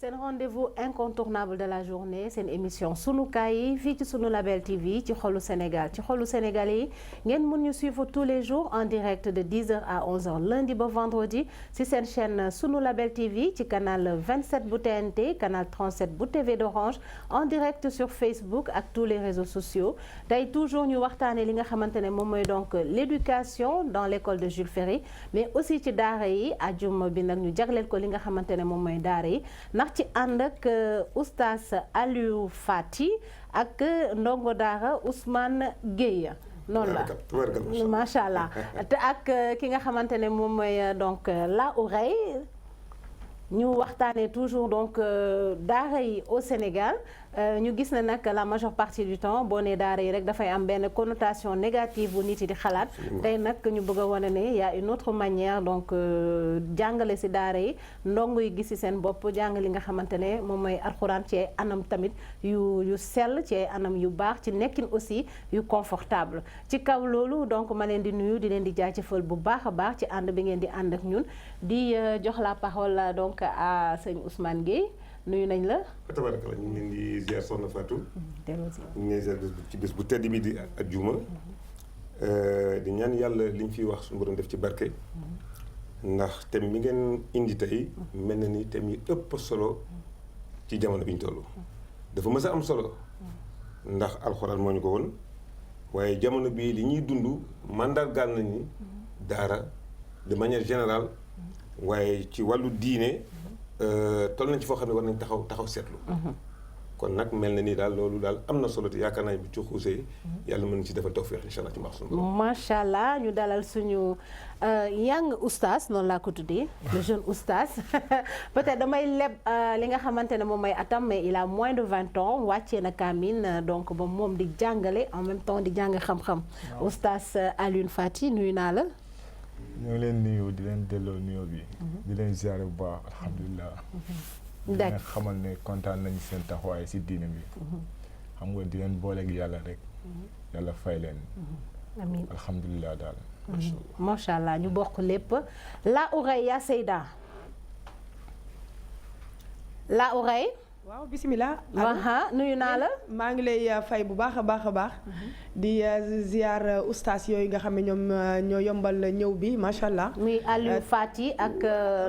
C'est un rendez-vous incontournable de la journée, c'est une émission Sunu Kaay yi fii ci Sunu Label TV ci xolu Sénégal ci xolu Sénégalais yi ngeen mun ñu suivre tous les jours en direct de 10h à 11h lundi ba vendredi ci seen chaîne Sunu Label TV ci canal 27 bu TNT canal 37 bu TV d'Orange en direct sur Facebook ak tous les réseaux sociaux tey toujours ñu waxtaanee li nga xamante ne moom mooy donc l'éducation dans l'école de Jules Ferry mais aussi ci daara yi àjjuma bi nag ñu jagleel ko li nga xamante ne moom mooy daara yi ci ànd ak oustaz Aliou Fati ak ndongo daara Ousmane Gueye noonu la macha allah te ak ki nga xamante ne moom mooy donc la oreille ñu waxtaanee toujours donc daara yi au Sénégal ñu gis na nag la majeure partie du temps boo nee daara yi rek dafay am benn connotation négative bu nit yi di xalaat tey nag ñu bëgg a wane ne y a une autre manière donc jàngale si daara yi ndongo yi gis ci seen bopp jàng li nga xamante ne moom mooy alxuraan ci ay anam tamit yu sell ci ay anam yu baax ci nekkin aussi yu confortable ci kaw loolu donc ma leen di nuyu di leen di jaajëfal bu baax a baax ci ànd bi ngeen di ànd ak ñun di jox la parole donc à sëñ Ousmane Gueye nuyu nañ la. tabaarkalla ñu ngi leen di ziar soxna Fatou. ñu ngi leen ziar ci bés bu tedd bi di àjjuma. di ñaan yàlla liñ fiy wax suñu borom def ci barke. ndax thème mi ngeen indi tey mel na ni thème yi ëpp solo ci jamono bi ñu toll. dafa mës a am solo. ndax alxuraan moo ñu ko woon. waaye jamono bii li ñuy dund mandargaal nañ ni daara de manière générale. waaye ci wàllu diine. toll nañ ci foo xam ne war nañ taxaw seetlu. kon nag mel na ni daal loolu daal am na solo te yaakaar naa bu ci xuusee yàlla mën ci defal tawfeex incha allah ci mbaax suñu borom. macha allah ñu dalal suñu young oustaz noonu laa ko tuddee. le jeune oustaz peut-être damay leb li nga xamante ne moom mooy atam mais il a moins de 20 ans wàccee na kaamil donc ba moom di jàngale en même temps di jàng xam-xam. oustaz Aliou Fati nuyu naa la. ñoo ngi leen nuyu di leen delloo nuyoo bi. di leen ziare bu baax alhamdulilah. di leen xamal ne kontaan nañu seen taxawaay si diine bi. xam nga di leen booleeg yàlla rek. yàlla fay leen. amiin alhamdulilah daal. macha allah ñu bokk lépp. la oreille ya Seyda. la oreille. waaw bisimilah. nuyu naa la. maa ngi lay fay bu baax a baax a baax. di ziar oustaz yooyu nga xam ne ñoom ñoo yombal ñëw bi macha allah. muy Aliou Fati ak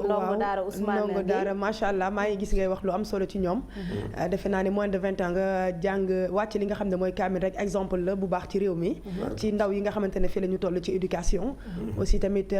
ndongo daara Ousmane ndongo daara macha allah maa ngi gis ngay wax lu am solo ci ñoom. defe naa ne moins de 20 ans nga jàng wàcc li nga xam ne mooy kaamil rek exemple la bu baax ci réew mi. ci ndaw yi nga xamante ne fii la ñu toll ci éducation. aussi tamit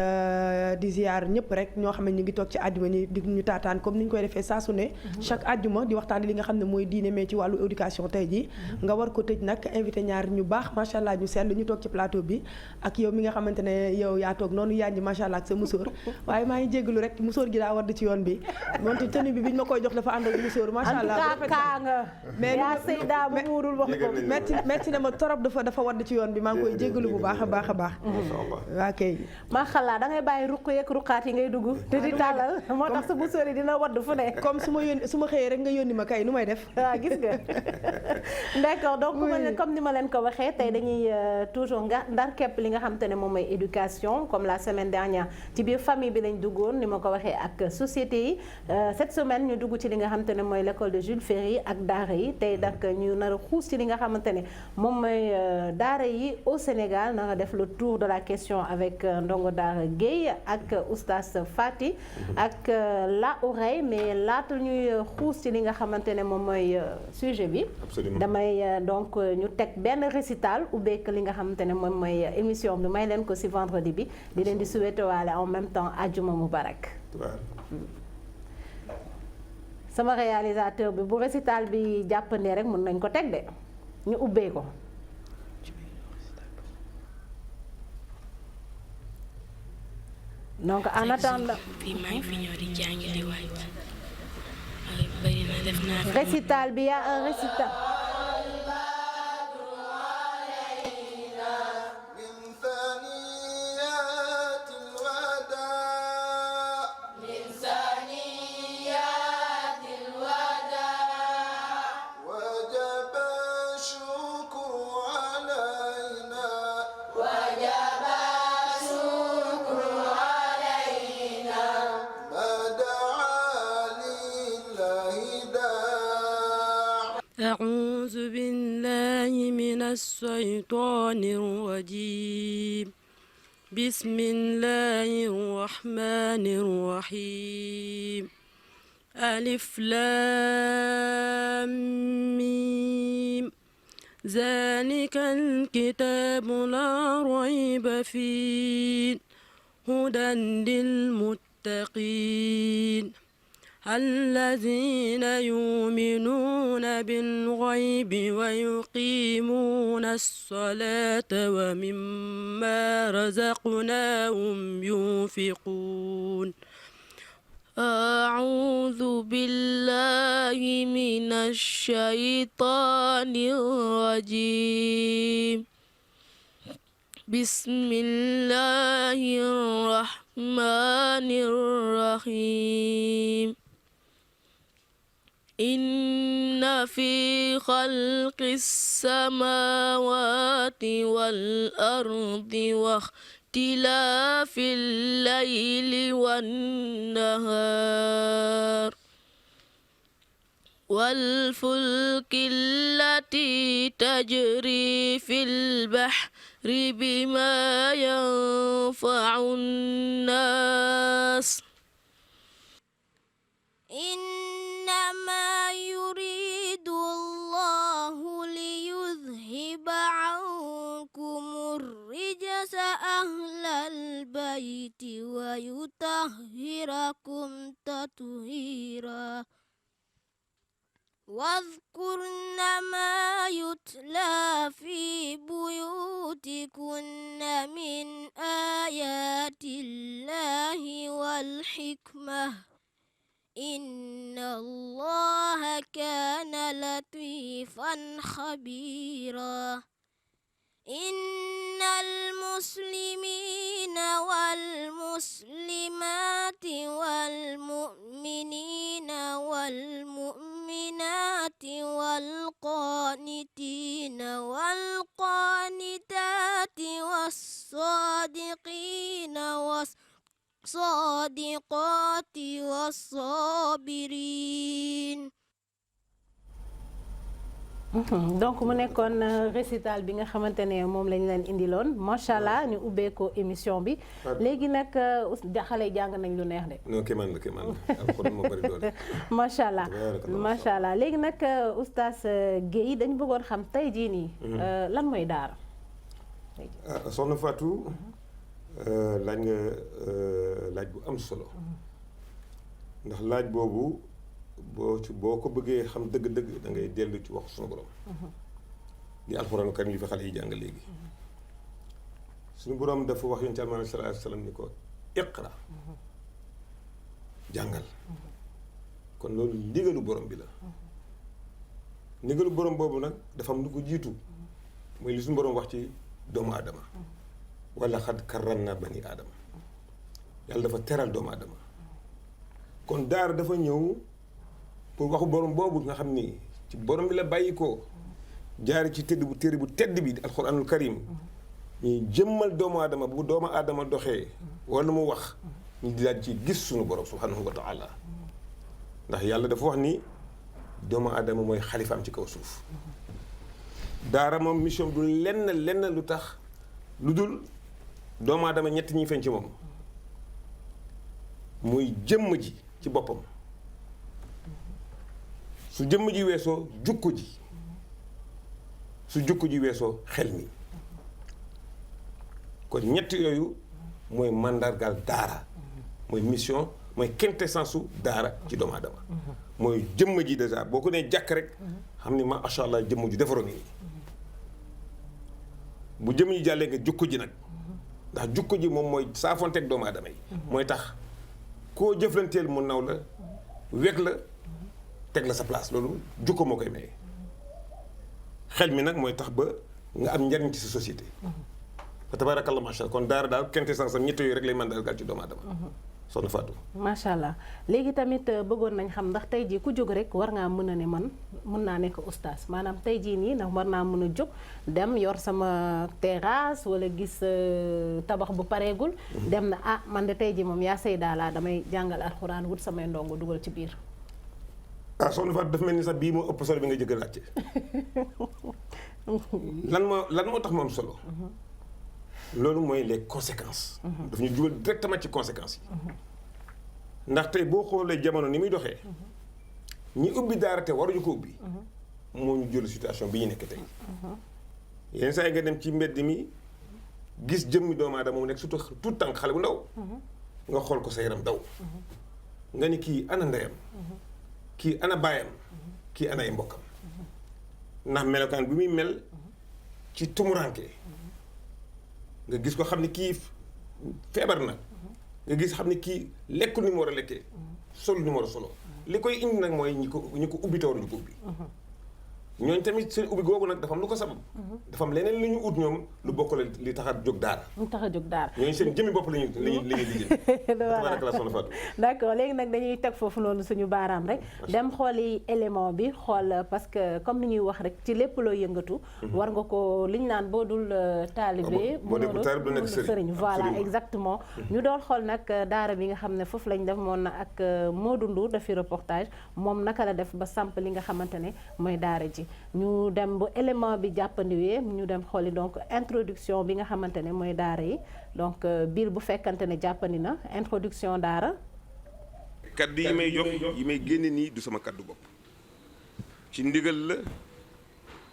di ziar ñëpp rek ñoo xam ne ñu ngi toog ci àjjuma ni di ñu taataan comme ni ñu koy defee saa su ne. chaque àjjuma di waxtaan li nga xam ne mooy diine mais ci wàllu éducation tey ji nga war ko tëj nag invité ñaar ñu baax macha allah ñu seetlu ñu toog ci plateau bi ak yow mi nga xamante ne yow yaa toog noonu yaa ngi macha allah ak sa musóor waaye maa ngi jégalu rek musóor gi daa war di ci yoon bi moonte tenue bi biñ ma koy jox dafa ànd ak musóor macha allah mais yaa Seyda bu muurul wax ko metti na ma torop dafa wadd ci yoon bi maa ngi koy jégalu bu baax a baax a baax waa kay macha allah da ngay bàyyi ruq yeeg ruqaat yi ngay dugg te di tàllal moo tax sa musóor yi dina wadd fu ne comme su ma xëyee rek nga yónni ma kay nu may def waaw gis nga d'accord donc comme ni ma leen ko waxee tey dañuy toujours ndar képp li nga xamante ne moom mooy éducation comme la semaine dernière ci biir famille bi lañ duggoon ni ma ko waxee ak société yi cette semaine ñu dugg ci li nga xamante ne mooy l'école de Jules Ferry ak daara yi tey nag ñu nar a xuus ci li nga xamante ne moom mooy daara yi au Sénégal nar a def le tour de la question avec ndongo daara Gueye ak oustaz Fati ak la oreille mais laata ñuy xuus ci li nga xamante ne moom mooy sujet bi damay donc ñu teg benn récital ubbeek li nga xamante ne moom mooy émission bi may leen ko ci vendredi bi di leen di souhaiter waale en même temps àjjuma mubarak sama réalisateur bi bu récital bi jàppandee rek mën nañ ko teg de ñu ubbee ko donc en attendant récital bi yaa un récital من الشيطان الرجيم بسم الله الرحمن الرحيم ألف لام ميم ذلك الكتاب لا ريب فيه هدى للمتقين الذين يؤمنون بالغيب ويقيمون الصلاة ومما رزقناهم ينفقون أعوذ بالله من الشيطان الرجيم بسم الله الرحمن الرحيم إن في خلق السماوات والأرض واختلاف الليل والنهار والفلك التي تجري في البحر بما ينفع الناس إنما يريد الله ليذهب عنكم الرجس أهل البيت ويطهركم تطهيرا واذكرن ما يتلى في بيوتكن من آيات الله والحكمة إن الله كان لطيفا خبيرا إن المسلمين والمسلمات والمؤمنين والمؤمنات والقانتين والقانتات والصادقين والصادقات والصابرين. donc mu nekkoon récital bi nga xamante ne moom lañ leen indiloon macha allah ñu ubbee ko émission bi léegi nag xale yi jàng nañ lu neex de. non kéemaan la alxuraan moo bari doole. macha allah macha allah léegi nag oustaz Guèye dañu bëggoon xam tey jii nii. lan mooy daara. soxna Fatou laaj nga laaj bu am solo ndax laaj boobu. boo ko bëggee xam dëgg-dëgg da ngay dellu ci wax suñu borom di alxuraanu karim li fi xale yi jàng léegi suñu borom dafa wax yonent Yàlla sallallahu alayhi wa sallam ni ko iqra jàngal kon loolu ndigalu borom bi la ndigalu borom boobu nag dafa am lu ko jiitu mooy li suñu borom wax ci doomu aadama wala xad karramna bani aadama yàlla dafa teral doomu aadama kon daara dafa ñëw pour waxu borom boobu nga xam ni ci borom bi la bàyyi ko jaari ci téere bu tedd bi di alxuraanul karim ñuy jëmmal doomu aadama bu doomu aadama doxee wala mu wax ñu di daal ci gis suñu borom subhanahu wa taala ndax yàlla dafa wax ni doomu aadama mooy xalifaam ci kaw suuf daara moom mission du lenn lu tax lu dul doomu aadama ñett ñi feeñ ci moom muy jëmm ji ci boppam su jëmm ji weesoo jukko ji su jukko ji weesoo xel mi kon ñett yooyu mooy mandargaal daara mooy mission mooy quintessence su daara ci doomu aadama mooy jëmm ji déjà boo ko nee jàkk rek xam ni macha allah jëmm ju defaroon nii bu jëmm ji jàllee nga jukko ji nag ndax jukko ji moom mooy saafonteeg doomu aadama yi mooy tax koo jëflanteel mu naw la weg la teg la sa place loolu jukko moo koy maye xel mi nag mooy tax ba nga am njariñ ci sa société fa tabarakallah macha allah kon daara daal quintessence am ñett yooyu rek lay mandargaal ci doomu aadama soxna Fatou macha allah léegi tamit bëggoon nañ xam ndax tey jii ku jóg rek war ngaa mën a ne man mën naa nekk oustaz maanaam tey jii nii ndax war naa mën a jóg dem yor sama terrasse wala gis tabax bu pareegul dem na man de tey jii moom yaa sayda laa damay jàngal alxuraan wut samay ndongo dugal ci biir soxna Fatou dafa mel ni sax bii moo ëpp solo bi nga jëgg laajte lan moo tax mu am solo. loolu mooy les conséquences. daf ñu jubal directement ci conséquences yi. ndax tey boo xoolee jamono ni muy doxee. ñi ubbi daara te waruñu ko ubbi. moo ñu jël situation bi ñu nekk tey. yenn saa yi nga dem ci mbedd mi gis jëmmi doomu aadama mu nekk surtout tout tànk xale bu ndaw. nga xool ko sa yaram daw. nga ni kii ana ndeyam. kii ana baayam. kii ana ay mbokkam. ndax melokaan bi muy mel ci tumuranke nga gis ko xam ne kii feebar na. nga gis xam ne kii lekkul ni mu war a lekkee. sol ni mu war a solo. li koy indi nag mooy ñi ko ubbi te waruñu ko ubbi. ñooñu tamit seen ubbi googu nag dafa am lu ko sabab. dafa am leneen lu ñu ut ñoom lu bokk la li tax a jóg daara. lu tax a jóg daara. ñooñu seen jëmmi bopp lañuy liggéey. d'accord léegi nag dañuy teg foofu noonu suñu baaraam rek. dem xooli élément bi xool parce que comme ni ñuy wax rek ci lépp loo yëngatu. war nga ko li ñu naan boo dul taalibe. boo dul taalibe du nekk sëriñ. voilà exactement. ñu doon xool nag daara bi nga xam ne foofu lañ def moon na ak Modou Ndour dafi reportage moom naka la def ba samp li nga xamante ne mooy daara ji. ñu dem bu élément bi jàppandiwee ñu dem xooli donc introduction bi nga xamante ne mooy daara yi donc biir bu fekkante ne jàppandi na introduction daara. kaddu yi may jox yi may génne nii du sama kaddu bopp ci ndigal la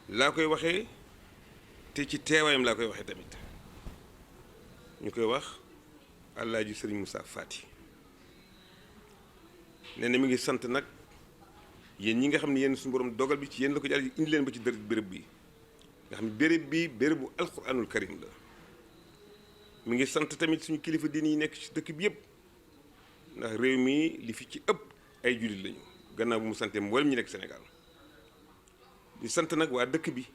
laa koy waxee te ci teewaayam laa koy waxee tamit ñu koy wax Alaaji Sëriñ Moussa Fati nee na mi ngi sant nag. yéen ñi nga xam ne yéen suñu borom dogal bi ci yéen la ko jàll indi leen ba ci béréb bi nga xam ne béréb bi bérébu alquranul karim la mi ngi sant tamit suñu kilifa diine yi nekk ci dëkk bi yëpp ndax réew mi li fi ci ëpp ay jullit lañu gannaaw bu mu santee mboolem ñi nekk Sénégal di sant nag waa dëkk bi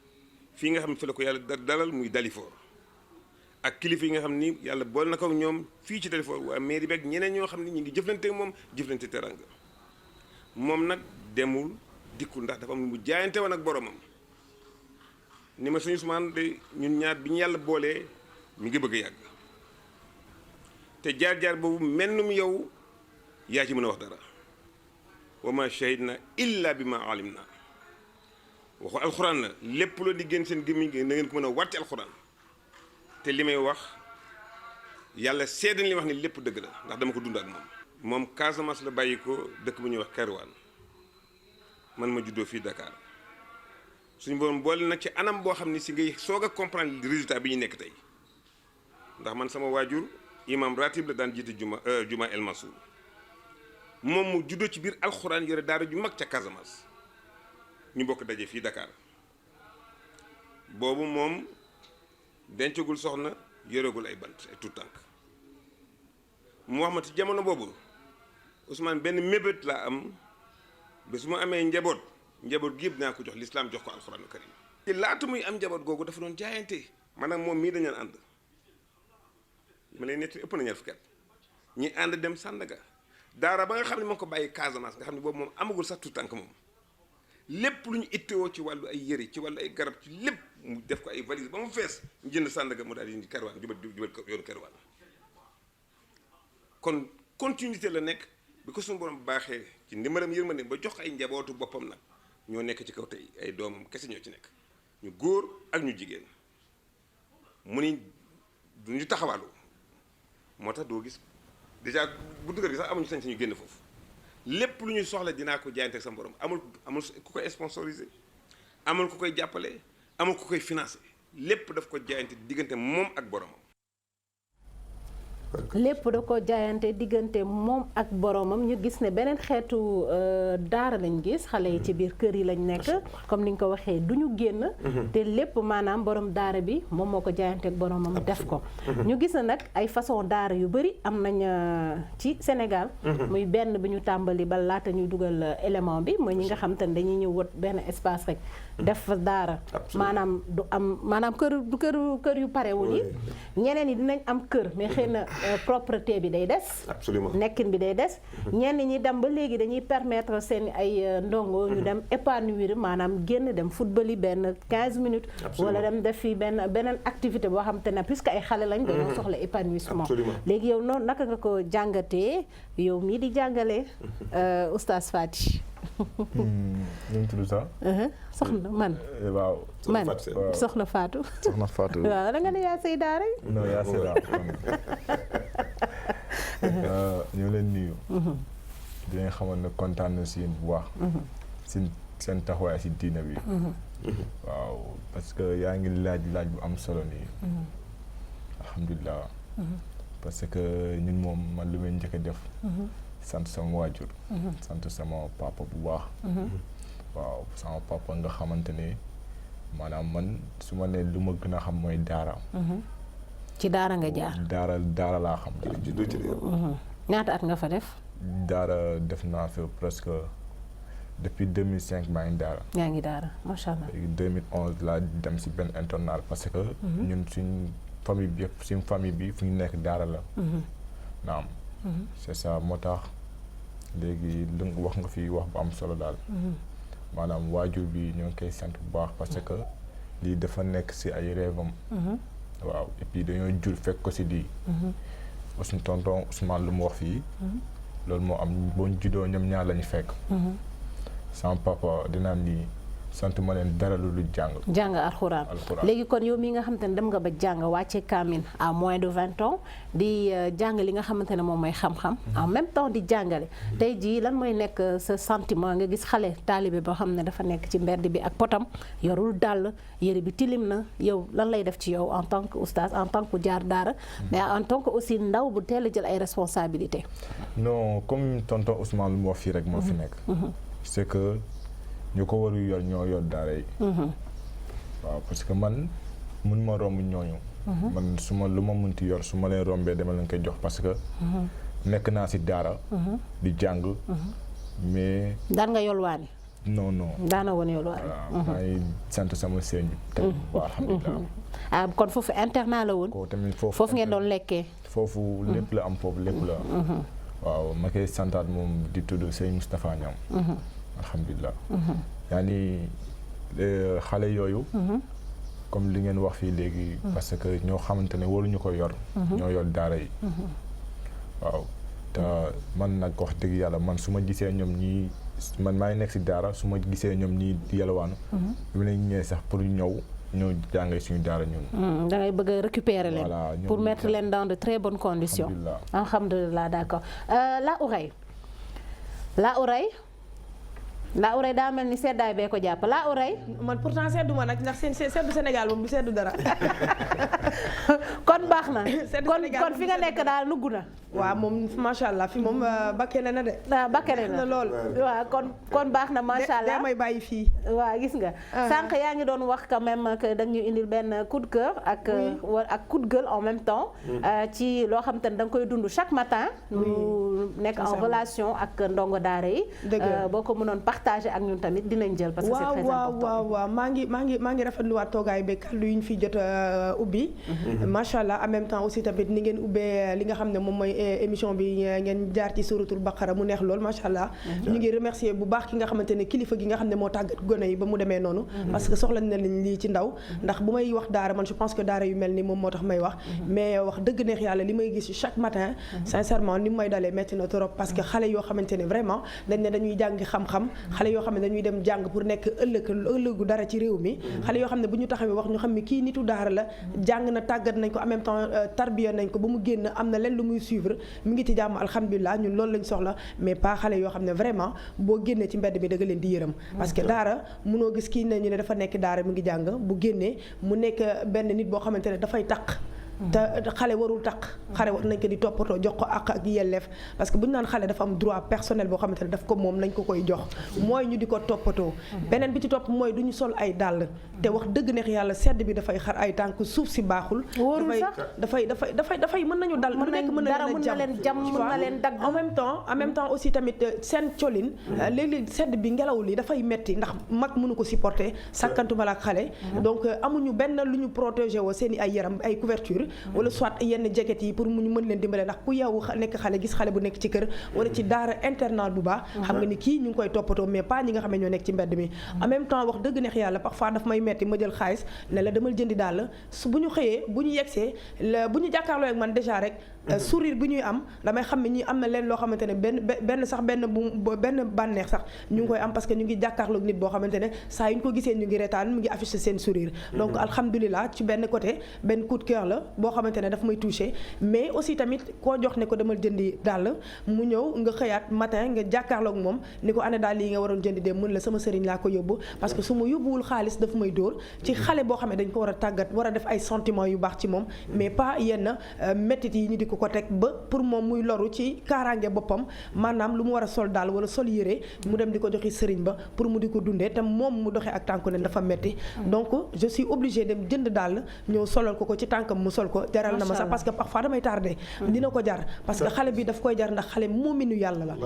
fii nga xam ne fi la ko yàlla dalal muy Dalifort ak kilifa yi nga xam ni yàlla boole na ko ak ñoom fii ci Dalifort waa mairie bi ak ñeneen ñoo xam ne ñu ngi jëflante ak moom jëflante teranga moom nag demul dikkul ndax dafa am mu jaayante woon ak boromam ni ma suñu Ousmane de ñun ñaar bi ñu yàlla boolee mi ngi bëgg a yàgg te jaar-jaar boobu mennum yow yaa ci mën a wax dara wa ma shahidna illa bi ma alim na waxu alxuraan la lépp loo di génn seen gémmiñ na ngeen ko mën a wàtte alxuraan te li may wax yàlla seedan li wax ni lépp dëgg la ndax dama ko dund ak moom Casamance la bàyyi ko dëkk bu ñuy wax Kerwaan man ma juddoo fii Dakar suñu borom boole nag ci anam boo xam ne si ngay soog a comprendre résultat bi ñu nekk tey ndax man sama waajur imam ratib la daan jiite juma El Mansour moom mu juddoo ci biir alxuraan yore daara ju mag ca Casamance ñu bokk daje fii Dakar boobu moom dencagul soxna yoregul ay bant ay tout tànk mu wax ma ci jamono boobu Ousmane benn mébét laa am ba su ma amee njaboot gi yëpp dinaa ko jox lislaam jox ko alxuraanu karim te laata muy am njaboot googu dafa doon jaayante maanaam moom mii dañu ànd ma lay netti ëpp na ñaar fukki at ñi ànd dem Sandaga daara ba nga xam ne moo ko bàyyi Casamance nga xam ne boobu moom amagul sax tout tànk moom lépp lu ñu ittewoo ci wàllu ay yëri ci wàllu ay garab ci lépp mu def ko ay valise ba mu fees ñu jënd Sandaga mu daal di indi Kerwaan jubal yoonu Kerwaan kon continuité la nekk bi ko suñu borom baaxee ci ndimbalam yërmande ba jox ay njabootu boppam nag ñoo nekk ci kaw tey ay doomam kese ñoo ci nekk ñu góor ak ñu jigéen mu ni du ñu taxawaalu moo tax doo gis déjà bu dëgër gi sax amuñu sañ-sañu génn foofu lépp lu ñuy soxla dinaa ko jaayante ak sa borom amul ku koy sponsorisé amul ku koy jàppale amul ku koy financé lépp daf ko jaayante diggante moom ak boromam. lépp da ko jaayante diggante moom ak boromam ñu gis ne beneen xeetu daara lañ gis xale yi ci biir kër yi lañ nekk comme ni nga ko waxee du ñu génn te lépp maanaam borom daara bi moom moo ko jaayante ak boromam def ko ñu gis na nag ay façon daara yu bëri am nañ ci Sénégal muy benn bi ñu tàmbali ba laata ñuy dugal élément bi mooy ñi nga xam te ne dañuy ñëw wut benn espace rek def fa daara maanaam du am maanaam kër yu parewul yi ñeneen yi dinañ am kër mais xëy na propreté bi day des. absolument nekkin bi day des. ñenn ñi dem ba léegi dañuy permettre seen ay ndongo ñu dem épanouir maanaam génn dem football yi benn 15 minutes. wala dem def fi beneen activité boo xam te ne puisque ay xale lañ. dañoo soxla épanouissement. léegi yow noonu naka nga ko jàngatee yow mii di jàngale Oustaz Fati. nu mu tudd sax. soxna man. waaw. man soxna Fatou. soxna Fatou. waaw da nga ne yaa Seyda rek. non yaa Seyda. ñu leen nuyu. di leen xamal ne kontaan na si yéen bu baax. seen taxawaay si diina bi. waaw parce que yaa ngi laaj bu am solo nii. alhamdulilah. parce que ñun moom man lu may njëkk a def. sant sama waajur. sant sama papa bu baax. waaw sama papa nga xamante ne maanaam man su ma nee lu ma gën a xam mooy daara. ci daara nga jaar. daara laa xam. ñaata at nga fa def. daara def naa fa presque depuis 2005 maa ngi daara. yaa ngi daara macha allah. léegi 2011 laa dem si benn internat parce que. ñun suñ famille bi yëpp suñ famille bi fu ñu nekk daara la. naam. c'est ça moo tax léegi lu wax nga fi wax bu am solo daal. maanaam waajur bi ñoo ngi koy sant bu baax parce que lii dafa nekk si ay rêvam. waaw et puis dañoo jur fekk ko si lii. suñu tonton Ousmane lu mu wax fii. loolu moo am boo ñu juddoo ñoom ñaar la ñu fekk. sama papa dinaa nii sant ma leen dara lu jàng alxuraan léegi kon yow mii nga xamante ne dem nga ba jàng wàcce kaamil à moins de 20 ans di jàng li nga xamante ne moom mooy xam-xam en même temps di jàngale tey jii lan mooy nekk sa sentiment nga gis xale taalibe boo xam ne dafa nekk ci mbedd bi ak potam yorul dàll yëre bi tilim na yow lan lay def ci yow en tant que oustaz en tant que jaar daara mais en tant que aussi ndaw bu teel a jël ay responsabilités. non comme tonton Ousmane lu mu wax fii rek moo fi nekk c'est que ñu ko waru yor ñoo yor daara yi. waaw parce que man mun ma romb ñooñu. man su ma lu ma munti yor su ma leen rombee dama leen koy jox parce que. nekk naa si daara. di jàng. mais. daan nga yolwaani. non. daana woon yolwaani. waaw maa ngi sant sama sëñ bi. tamit waaw alhamdulilah. kon foofu internat la woon. ko tamit foofu ngeen doon lekkee. foofu lépp la am foofu lépp la. waaw ma koy santaat moom di tudd sëñ Moustapha Niam. alhamdulilah. yaani xale yooyu. comme li ngeen wax fii léegi. parce que ñoo xamante ne waruñu ko yor. ñoo yor daara yi. waaw te man nag wax dëgg yàlla man su ma gisee ñoom ñii man maa ngi nekk si daara su ma gisee ñoom ñii yalwaanu. lu ne ñëwee sax pour ñëw jàngee suñu daara ñun. da ngay bëgg a récupérer leen. pour mettre leen dans de très bonnes conditions. alhamdulilah d'accord la oreille daa mel ni seddaay bee ko jàpp la oreille. man pourtant seddu ma nag ndax seddu Sénégal moom du seddu dara. kon baax na. kon fi nga nekk daal nugg na. waaw moom macha allah fi moom bakkene na de. waaw bakkene na lool. waaw kon baax na macha allah may bàyyi fii. waaw gis nga. sànq yaa ngi doon wax quand même que da nga ñu indil benn coup de cœur ak coup de gueule en même temps. ci loo xam te ne da nga koy dund chaque matin. mu nekk en relation ak ndongo daara yi. boo ko mënoon partager ak ñun tamit dinañ jël parce que c'est très important. waaw maa ngi rafetluwaat toogaay bi kàddu yi ñu fi jot ubbi. macha allah en même temps aussi tamit ni ngeen ubbee li nga xam ne moom mooy émission bi ngeen jaar ci suratul baqara mu neex lool macha allah. ñu ngi remercier bu baax ki nga xamante ne kilifa gi nga xam ne moo tàggat gone yi ba mu demee noonu. parce que soxla na leen lii ci ndaw ndax bu may wax daara man je pense que daara yu mel ni moom moo tax may wax. mais wax dëgg neex yàlla li may gis chaque matin. sincèrement ni may dalee metti na trop parce que xale yoo xamante ne vraiment dañ ne dañuy jàngi xam-xam xale yoo xam ne dañuy dem jàng pour nekk ëllëgu dara ci réew mi xale yoo xam ne bu ñu taxawee wax ñu xam ne kii nitu daara la jàng na tàggat nañ ko en même temps tarbiya nañ ko ba mu génn am na leen lu muy suivre mi ngi ci jàmm alhamdulilah ñun loolu lañ soxla mais pas xale yoo xam ne vraiment boo génnee ci mbedd mi da nga leen di yërëm parce que daara mënoo gis kii ne ñu ne dafa nekk daara mi ngi jàng bu génnee mu nekk benn nit boo xamante ne dafay taq te xale warul taq xale war nañ ko di toppatoo jox ko àq ak yelleef parce que bu ñu naan xale dafa am droit personnel boo xamante ne daf ko moom nañ ko koy jox mooy ñu di ko toppatoo beneen bi ci topp mooy du ñu sol ay dàll te wax dëgg neex yàlla sedd bi dafay xar ay tànk suuf si baaxul dafay mën nañu dal lu nekk mën na leen jam mën na leen dagg en même temps aussi tamit seen colin léeg-léeg sedd bi ngelaw li dafay metti ndax mag mënu ko supporter sàkkantuma la ak xale donc amuñu benn lu ñu protéger woo seen i ay yaram ay couverture wala soit yenn jacket yi pour mu ñu mën leen dimbale ndax ku yow nekk xale gis xale bu nekk ci kër wala ci daara internat bu baax xam nga ni kii ñu ngi koy toppatoo mais pas ñi nga xam ne ñoo nekk ci mbedd mi en même temps wax dëgg neex yàlla parfois daf may metti ma jël xaalis ne la demal jëndi daal su bu ñu xëyee bu ñu yegsee bu ñu jàkkaarloo ak man déjà rek sourire bu ñuy am damay xam ne ñi am na leen loo xamante ne benn bànneex sax ñu ngi koy am parce que ñu ngi jàkkaarloog nit boo xamante ne saa yu ñu ko gisee ñu ngi retaan mu ngi affiché seen sourire donc alhamdulilah ci benn côté benn coup de cœur la boo xamante ne daf may touché mais aussi tamit koo jox ne ko demal jëndi dàll mu ñëw nga xëyaat matin nga jàkkaarloog moom ni ko ane daal yi nga waroon jëndi dem mën la sama sëriñ laa ko yóbbu parce que su ma yóbbuwul xaalis daf may dóor ci xale boo xam ne dañ ko war a tàggat war a def ay sentiments yu baax ci moom mais pas yenn métit yi ñu di ko teg ba pour moom muy loru ci kaaraange boppam maanaam lu mu war a sol daal wala sol yére mu dem di ko joxi sëriñ ba pour mu di ko dundee te moom mu doxee ak tànku ne dafa metti donc je suis obligée dem jënd daal ñëw solal ko ci tànkam mu sol ko jaral na ma sax parce que parfois damay tardé dina ko jar parce que xale bi daf koy jar ndax xale moominu yàlla la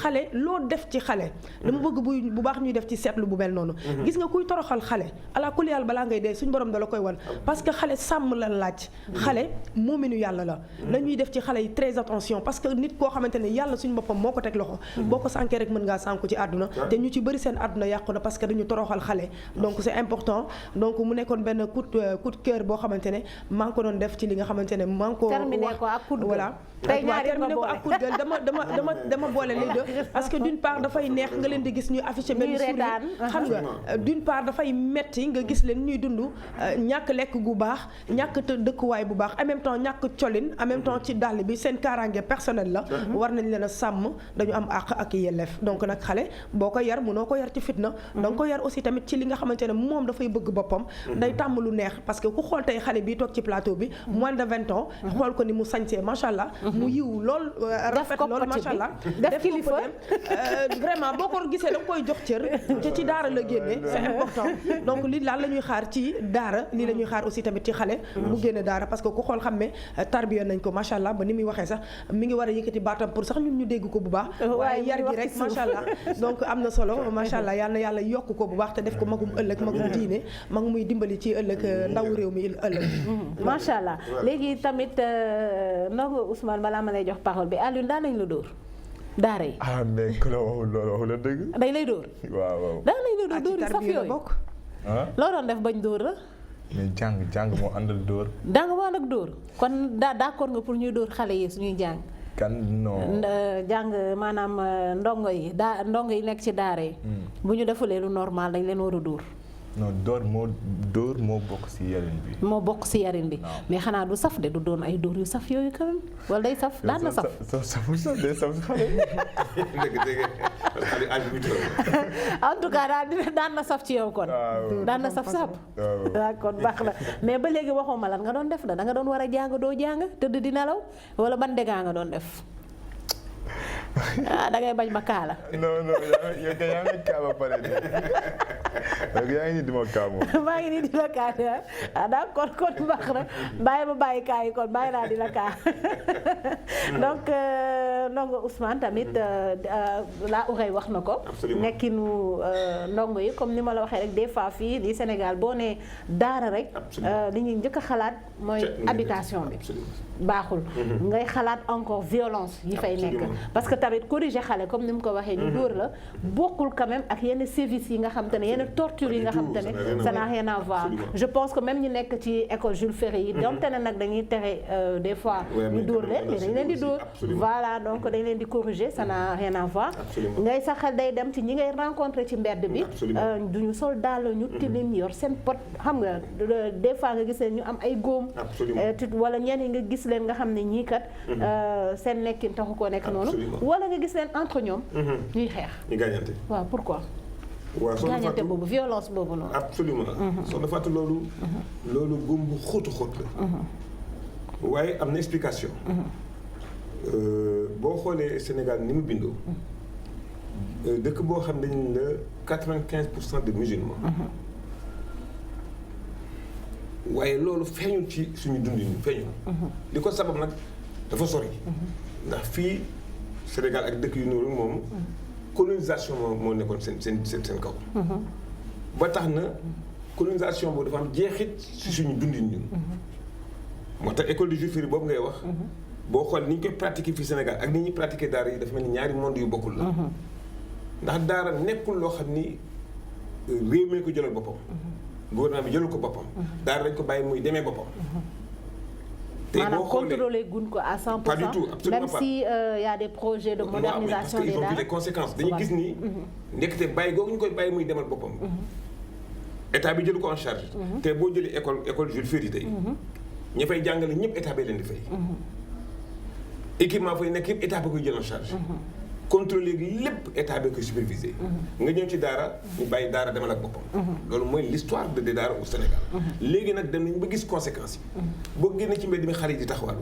xale loo def ci xale dama bëgg bu baax ñuy def ci seetlu bu mel noonu gis nga kuy toroxal xale ala kulli yàlla balaa ngay dee suñ borom da la koy wan parce que xale sàmm la laaj xale moominu yàlla la dañuy def ci xale yi très attention parce que nit koo xamante ne yàlla suñu boppam moo ko teg loxo boo ko sànkee rek mën ngaa sànku ci àdduna te ñu ci bëri seen àdduna yàqu na parce que dañu toroxal xale donc c'est important donc mu nekkoon benn coup de cœur boo xamante ne maa ngi ko doon def ci li nga xamante ne maa ngi ko wax voilà terminé ko ak coup de gueule dama boole les deux parce que d'une part dafay neex nga leen di gis ñuy affiché benn sourire xam nga d'une part dafay metti nga gis leen ñuy dund ñàkk lekk gu baax ñàkk dëkkuwaay bu baax en même temps ñàkk colin en même temps ci dàll bi seen kaaraange personnel la war nañ leen a sàmm dañu am àq ak yelleef donc nag xale boo ko yar mënoo ko yar ci fitna da nga ko yar aussi tamit ci li nga xamante ne moom dafay bëgg boppam day tàmm lu neex parce que ku xool tey xale bi toog ci plateau bi moins de 20 ans xool ko ni mu sañsee macha allah mu yiw lool rafet lool macha allah def kilifa vraiment boo ko gisee da nga koy jox cër te ci daara la génne c'est important donc lii daal la ñuy xaar ci daara lii la ñuy xaar aussi tamit ci xale bu génne daara parce que ku xool xam ne tarbiya nañ ko macha allah ba ni muy waxee sax mi ngi war a yëkkati baatam pour sax ñun ñu dégg ko bu baax waaye yar gi rek macha allah donc am na solo macha allah yal na yàlla yokk ko bu baax te def ko magum ëllëg magum diine mag muy dimbali ci ëllëg ndaw réew mi ëllëg macha allah léegi tamit ndongo Ousmane balaa ma lay jox parole bi Alioune daan nañ la dóor daara yi mais ku la waxul loolu waxu la dëgg dañ lay dóor waaw daan nañ la dóor yi saf yooyu loo doon def bañ dóor la mais jàng moo àndal dóor jàng moo ànd ak dóor kon d'accord nga pour ñuy dóor xale yi suñuy jàng kan non jàng maanaam ndongo yi nekk ci daara yi bu ñu defulee lu normal dañ leen war a dóor non dóor moo bokk ci yarin bi moo bokk ci yarin bi mais xanaa du saf de du doon ay dóor yu saf yooyu quand même wala day saf daan na saf day saf xale en tout cas daan na saf ci yow kon daan na saf sap waaw kon baax na mais ba léegi waxuma lan nga doon def da nga doon war a jàng doo jàng tëdd di nelaw wala ban dégâts nga doon def da ngay bañ ma kaala. non yow kay yaa ngi kaa ba pare de yow yaa ngi nii di ma kaa moom. maa ngi nii di la kaa d'accord kon baax na bàyyi ma bàyyi kaa yi kon bàyyi naa di la kaa donc ndongo Ousmane tamit la Ourey wax na ko. nekkinu ndongo yi comme ni ma la waxee rek des fois fii di Sénégal boo nee daara rek. li ñuy njëkk a xalaat mooy habitation bi. baaxul ngay xalaat encore violence yi fay nekk parce que tamit corriger xale comme ni mu ko waxee ñu dóor la bokkul quand même ak yenn services yi nga xam te ne yenn torture yi nga xam te ne ça n'a rien à voir je pense que même ñu nekk ci école Jules Ferry yi donte ne nag dañuy tere des fois ñu dóor leen mais dañ leen di dóor voilà donc dañ leen di corriger ça n'a rien à voir ngay sa xel day dem ci ñi ngay rencontrer ci mbedd bi duñu sol daal ñu tilim yor seen pot xam nga des fois nga gis leen ñu am ay góom wala ñenn yi nga gis leen nga xam ne ñii kat seen nekkin taxu koo nekk noonu wala nga gis leen entre ñoom ñuy xeex ñu gaañante waaw pourquoi waaw gaañante boobu violence boobu noonu absolument soxna Fatou loolu góom bu xóotu xóot la waaye am na explication boo xoolee Sénégal ni mu bindoo dëkk boo xam ne dañu la 95% de musulmans waaye loolu feeñul ci suñu dundin feeñul li ko sabab nag dafa sori ndax fii Sénégal ak dëkk yu noonu moom colonisation moo nekkoon seen kaw ba tax na colonisation boobu dafa am jeexit ci suñu dundin ñun moo tax école de Jules Ferry boobu ngay wax boo xool ni ñu koy pratiquer fii Sénégal ak ni ñuy pratiquer daara yi dafa mel ni ñaari monde yu bokkul la ndax daara nekkul loo xam ni réew mi ko jëlal boppam gouvernement bi jëlal ko boppam daara dañ ko bàyyi muy demee boppam maanaam contrôler gun ko à 100%. pas du tout absolument même pas. si y a des projets de modernisation des daara. daara les conséquences dañuy gis ni. ndekete bàyyi googu ñu koy bàyyi muy demal boppam. état bi jëlu ko en charge. te boo jëlee école Jules Ferry tey. ña fay jàngale ñëpp état bay leen di fay. équipement fay nekk yëpp état ba koy jël en charge. contrôler lépp état bi koy superviser. nga ñëw ci daara ñu bàyyi daara demal ak boppam. loolu mooy l'histoire de daara au Sénégal. léegi nag dem nañ ba gis conséquences yi. boo génnee ci mbedd mi xale yi di taxawal.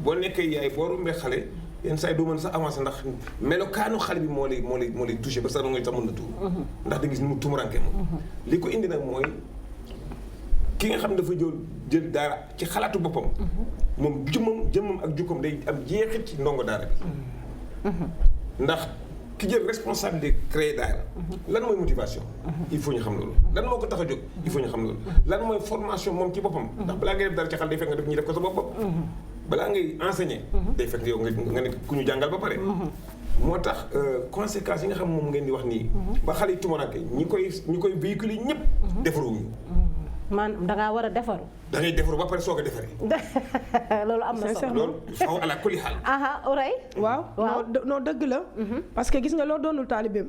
boo nekkee yaay boo rombee xale yenn saa yi doo mën sax avancé ndax melokaanu xale bi moo lay touché ba sax nga sax mën na tuur. ndax da gis ni mu tumuranke moom. li ko indi nag mooy ki nga xam ne dafa jël daara ci xalaatu boppam. moom jëmmam ak jukkoom day am jeexit ci ndongo daara bi. ndax ki jël responsabilité créer daara lan mooy motivation il faut ñu xam loolu lan moo ko tax a jóg il faut ñu xam loolu lan mooy formation moom ci boppam ndax balaa ngay def dara ci xel day fekk nga def ñuy def ko sa bopp balaa ngay enseigner day fekk yow nga ne ku ñu jàngal ba pare moo tax conséquences yi nga xam moom ngeen di wax nii ba xale yi tumaranke ñi koy véhiculer ñëpp defaruwuñu man da ngaa war a defaru. da ngay defaru ba pare soo ko defaree. loolu am na solo loolu faw ala kulli xaal. Oray. waaw non dëgg la. parce que gis nga loo doonul taalibeem.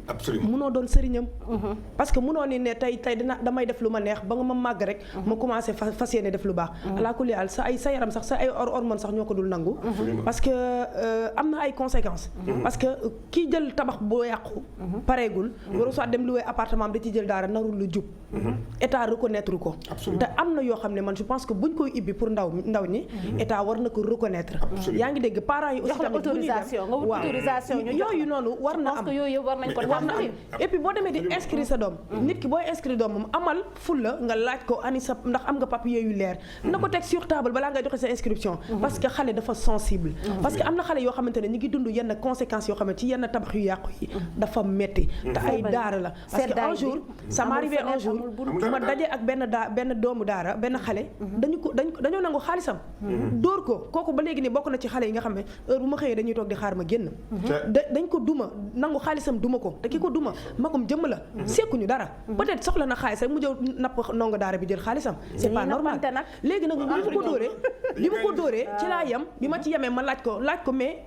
absolument munoo doon sëriñam. parce que munoo ni ne tey damay def lu ma neex ba nga ma màgg rek. ma commencé fas yéene def lu baax. ala kulli xaal sa yaram sax sa ay hormones sax ñoo ko dul nangu. parce que am na ay conséquences. parce que kii jël tabax boo yàqu. pareegul. waru soit dem louer appartement am da ci jël daara narul lu jub. état reconnaître ko. te am na yoo xam ne man je pense que buñ koy ibbi pour ndaw ñi état war na ko reconnaître. yaa ngi dégg parents yi aussi tamit bu ñuy dem autorisation yooyu noonu war na am yooyu war nañ ko war na am et puis boo demee di inscrire sa doom nit ki booy inscrire doom moom amal fulla nga laaj ko ani sa ndax am nga papier yu leer na ko teg sur table balaa ngay joxe sa inscription parce que xale dafa sensible parce que am na xale yoo xamante ne ñu ngi dund yenn conséquences yoo xam ne ci yenn tabax yu yàqu yi dafa metti te ay daara la parce que un jour ça m'est arrivé un jour ma daje ak benn doomu daara benn xale dañoo nangu xaalisam dóor ko kooku ba léegi ni bokk na ci xale yi nga xam ne heure bu ma xëyee dañuy toog di xaar ma génn dañ ko duma nangu xaalisam duma ko te ki ko duma magum jëmm la sekkuñu dara peut-être soxla na xaalis rek mu jëw napp ndongo daara bi jël xaalisam c'est pas normal léegi nag bi ma ko dóoree ci laa yem bi ma ci yemee ma laaj ko mais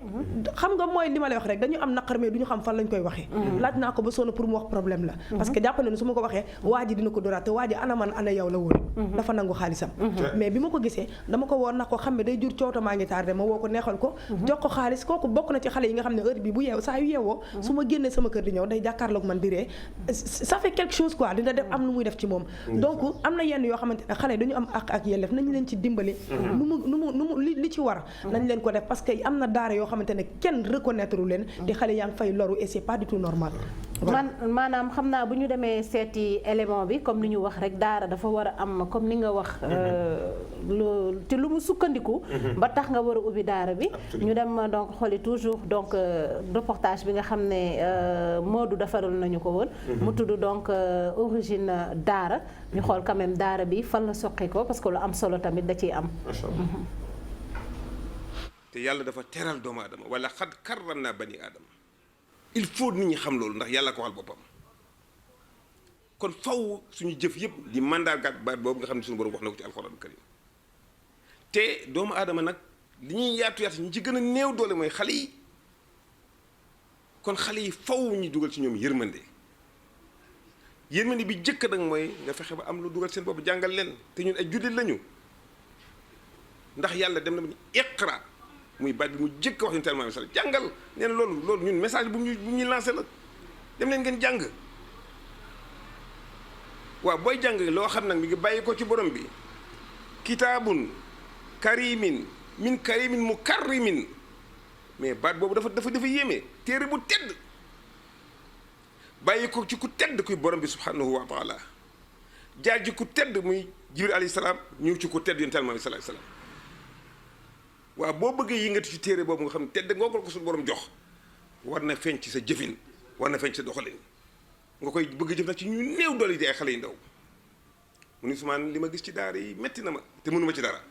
xam nga mooy li ma lay wax rek dañu am naqar mais duñu xam fan lañ koy waxee laaj naa ko ba sonn pour mu wax problème la parce que jàpp na ne su ma ko waxee waa ji dina ko dóoraat te waa ji ana man ana yow la woon dafa nangu xaalisam mais bi ma ko gisee dama ko woon na ko xam ne day jur coowta maa ngi tardé ma woo ko neexal ko jox ko xaalis kooku bokk na ci xale yi nga xam ne heure bi bu yeew saa yu yeewoo su ma génnee sama kër di ñëw day jàkkaarloog man di ree ça fait quelque chose quoi dina def am lu muy def ci moom donc am na yenn yoo xamante ne xale dañu am ak yelleef nañ leen ci dimbali nu mu li ci war nañ leen ko def parce que am na daara yoo xamante ne kenn reconnaître leen te xale yaa ngi fay loru et c'est pas du tout normal maanaam xam naa bu ñu demee seeti élément bi comme ni ñu wax rek daara dafa war a am comme ni nga wax te lu mu sukkandiku ba tax nga war a ubbi daara bi ñu dem donc xooli toujours donc reportage bi nga xam ne Modou defaral nañu ko woon mu tudd donc origine daara ñu xool quand même daara bi fan la soqi ko parce que lu am solo tamit da ciy am te yàlla dafa teral doomu aadama wala xad karram naa bani aadama il faut nit ñi xam loolu ndax yàlla ko waxal boppam kon faw suñu jëf yëpp di mandargaat baat boobu nga xam ne suñu borom wax na ko ci alxuraan karim te doomu aadama nag li ñuy yaatu ñu ci gën a néew doole mooy xale yi kon xale yi faw ñu dugal ci ñoom yërmande bi jëkk nag mooy nga fexe ba am lu dugal seen bopp jàngal leen te ñun ay jullit lañu ndax yàlla dem na ba ñu iqra muy baat bi mu jëkk wax ñu tellement message jàngal nee na loolu ñun message bu ñu lancé la dem leen ngeen jàng waaw booy jàng loo xam nag mi ngi bàyyi ko ci borom bi kitaabun karimin min karimin mukarrimin mais baat boobu dafa yéeme téere bu tedd bàyyi ko ci ku tedd kuy borom bi subhanahu wa taala jaar ji ku tedd muy jibril alayhi salaam ñëw ci ku tedd yonent Yàlla sallallahu alayhi wasallam waaw boo bëggee yëngati ci téere boobu nga xam ne tedd nga ko suñu borom jox war na feeñ ci sa jëfin war na feeñ ci sa doxalin nga koy bëgg jëf nag ci ñu néew doole di ay xale yu ndaw mu ni Ousmane li ma gis ci daara yi metti na ma te mënuma ci dara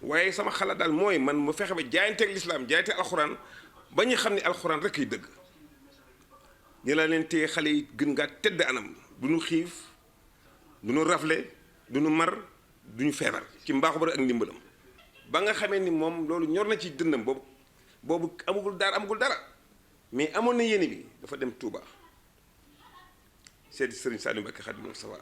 waaye sama xalaat daal mooy man ma fexe ba jaayanteeg lislaam jaayanteeg alxuraan ba ñu xam ne alxuraan rek ay dëgg ni la leen téye xale yi gën ngaa tedd anam du ñu xiif du ñu rafle du ñu mar du ñu feebar ci mbaaxu bari ak ndimbalam ba nga xamee ni moom loolu ñor na ci dëndam boobu amagul dara mais amoon na yéene bi dafa dem Touba seeti Serigne Saliou Mbacké Khadimou Moustapha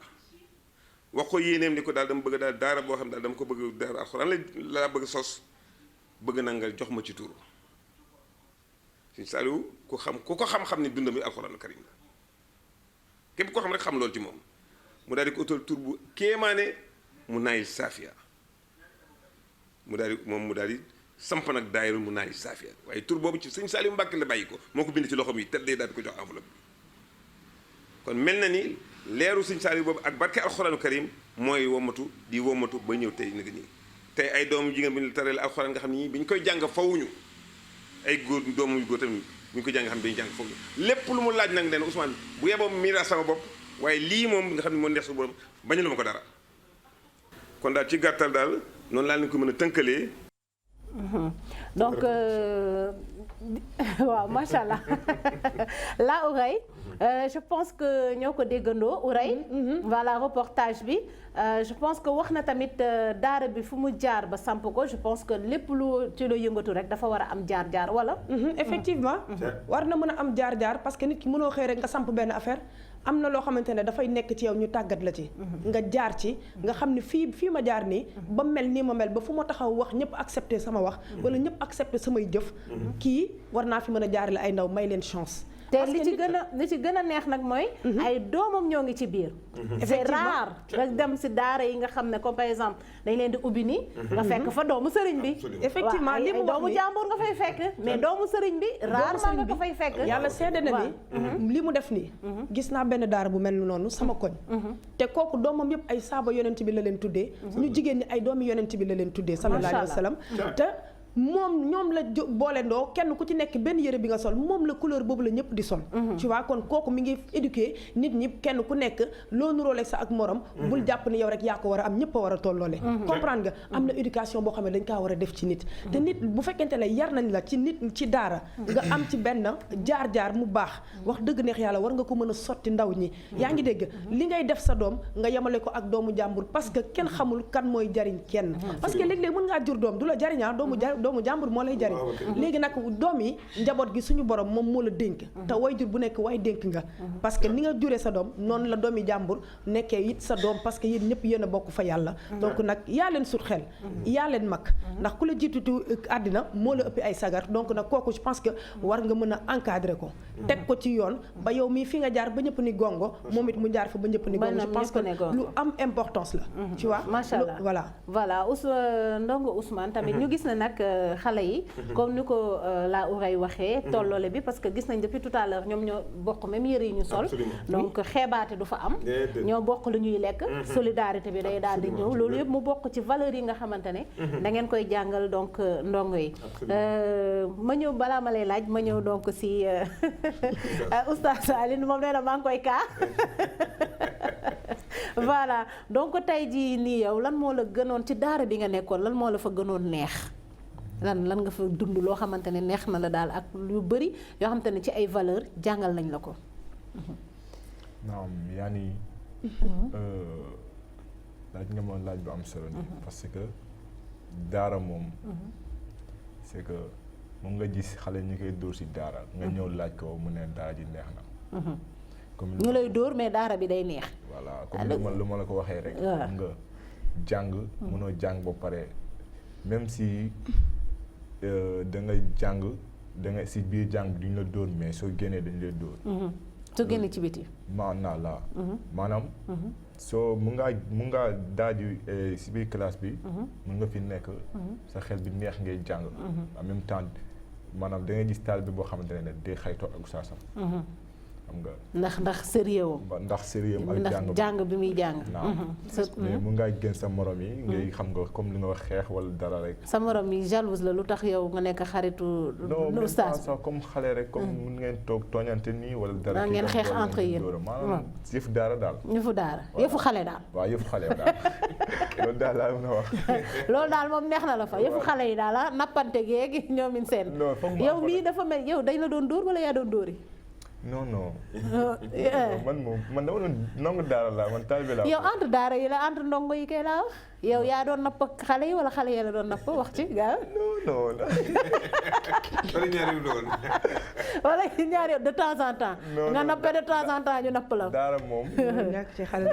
wax ko yéeneem ni ko daal dama bëgg daal daara boo xam daal dama ko bëgg daara alxuraan laa bëgg sos bëgg na nga jox ma ci turu Serigne Saliou ku ko xam ni dundam bi alxuraanu karim la képp koo xam rek xam loolu ci moom mu daal di ko utal tur bu kéemaane mu naayil saafiya mu daal di samp nag daayira mu naayil saafiya waaye tur boobu ci Serigne Saliou Mbacké la bàyyi ko moo ko bind ci loxoom yi tëddee daal di ko jox enveloppe bi kon mel na ni leeru Serigne Saliou boobu ak barke alxuraanu karim mooy womatu ba ñëw tey nag nii tey ay doomu jigéen bu ñu la tareel alxuraan nga xam ni bi ñu koy jàng fawuñu ay góor doomu yu góor tamit bu ñu ko jàng xam ne dañuy jàng fawuñu lépp lu mu laaj nag nee na Ousmane bu yeboo miiras sama bopp waaye lii moom nga xam ne moo neex su borom bañu la ma ko dara kon daal ci gàttal daal noonu laa leen ko mën a tënkalee. donc waaw macha allah là Ourey je pense que ñoo ko déggandoo Ourey. voilà reportage bi je pense que wax na tamit daara bi fu mu jaar ba samp ko je pense que lépp lu ci la yëngatu rek dafa war a am jaar-jaar wala. effectivement war na mën a am jaar-jaar parce que nit ki mënoo xëy rek nga samp benn affaire. am na loo xamante ne dafay nekk ci yow ñu tàggat la ci nga jaar ci nga xam ne fii ma jaar nii ba mel nii ma mel ba fu ma taxaw wax ñëpp accepté sama wax wala ñëpp accepté samay jëf kii war naa fi mën a jaarale ay ndaw may leen chance te li ci gën a neex nag mooy ay doomam ñoo ngi ci biir c'est rare nga dem si daara yi nga xam ne comme par exemple dañ leen di ubbi nii nga fekk fa doomu sëriñ bi effectivement li mu wax doomu jàmbur nga fay fekk mais doomu sëriñ bi rarement nga ko fay fekk yàlla seede na ni li mu def nii gis naa benn daara bu mel noonu sama koñ te kooku doomam yëpp ay saaba yonent bi la leen tuddee ñu jigéen ñi ay doomi yonent bi la leen tuddee sallallahu alayhi wa sallam te moom ñoom la boolendoo kenn ku ci nekk benn yëre bi nga sol moom la couleur boobu la ñëpp di sol tu vois kon kooku mi ngi éduquer nit ñi kenn ku nekk loo nuróole sa ak morom bul jàpp ni yow rek yaa ko war a am ñëpp a war a tolloole comprendre nga am na éducation boo xam ne dañ kaa war a def ci nit te nit bu fekkente ne yar nañ la ci nit ci daara nga am ci benn jaar-jaar mu baax wax dëgg neex yàlla war nga ko mën a sotti ndaw ñi yaa ngi dégg li ngay def sa doom nga yemale ko ak doomu jàmbur parce que kenn xamul kan mooy jariñ kenn parce que léeg-léeg mën ngaa jur doom du la jariñaa doomu jàmbur moo lay jariñ léegi nag doom yi njaboot gi suñu borom moom moo la dénk te way jur bu nekk way dénk nga parce que ni nga juree sa doom noonu la doomi jàmbur nekkee it sa doom parce que yéen ñëpp yéen a bokk fa yàlla donc nag yaa leen sut xel yaa leen mag ndax ku la jiitutu àddina moo la ëppi ay sagar donc nag kooku je pense que war nga mën a encadrer ko teg ko ci yoon ba yow mii fi nga jaar ba ñëpp ni gongo moom it mu jaar fa ba ñëpp ni gongo je pense que lu am importance la tu vois macha allah voilà ndongo Ousmane tamit ñu gis na nag xale yi comme ni ko la Ourey waxee tolloole bi parce que gis nañ depuis tout à l'heure ñoom ñoo bokk même yëre yi ñu sol donc xeebaate du fa am ñoo bokk lu ñuy lekk solidarité bi day daal di ñëw loolu yëpp mu bokk ci valeurs yi nga xamante ne da ngeen koy jàngal donc ndongo yi ma ñëw balaa ma lay laaj ma ñëw donc si oustaz Aline moom nee na maa ngi koy kaa voilà donc tey jii nii yow lan moo la gënoon ci daara bi nga nekkoon lan moo la fa gënoon neex lan nga fa dund loo xamante ne neex na la daal ak lu bëri yoo xamante ne ci ay valeur jàngal nañ la ko naam yaa ni laaj nga ma laaj bu am solo ni parce que daara moom c'est que moom nga gis xale ñu koy dóor si daara nga ñëw laaj ko mu ne daara ji neex na comme ñu lay dóor mais daara bi day neex voilà comme lu ma la ko waxee rek nga jàng mënoo jàng ba pare même si da nga jàng da nga si biir jàng duñ la dóor mais soo génnee dañ lay dóor soo génnee ci biti maanaam soo mun ngaa daaju si biir classe bi mun nga fi nekk sa xel bi neex ngay jàng en même temps maanaam da ngay gis taal bi boo xamante ne day xaytoo ak saasam xam nga ndax sérieux ndax sérieux ak jàng bi muy jàng mais mun ngaa gën sa morom yi ngay xam nga comme li nga wax xeex wala dara rek sa morom yi jalouse la lu tax yow nga nekk xaritu oustaz sax comme xale rek comme mun ngeen toog tooñante nii wala dara ngeen xeex entre yéen maanaam yëfu daara daal yëfu xale daal waaw yëfu xale daal loolu daal laa mën a wax loolu daal moom neex na la fa yëfu xale yi daal nappante geegi ñoomin seen yow mii dafa mel yow dañ la doon dóor wala yaa doon dóori non man dama doon ndongo daara laa man taalibe laa. yow entre daara yi la entre ndongo yi kay laa yow yaa doon napp xale yi wala xale yi la doon napp wax ci gaaw. non. wala ñaari yu doon. wala ñaari de temps en temps. nga nappee de temps en temps ñu napp la. daara moom. ñàkk ci xale.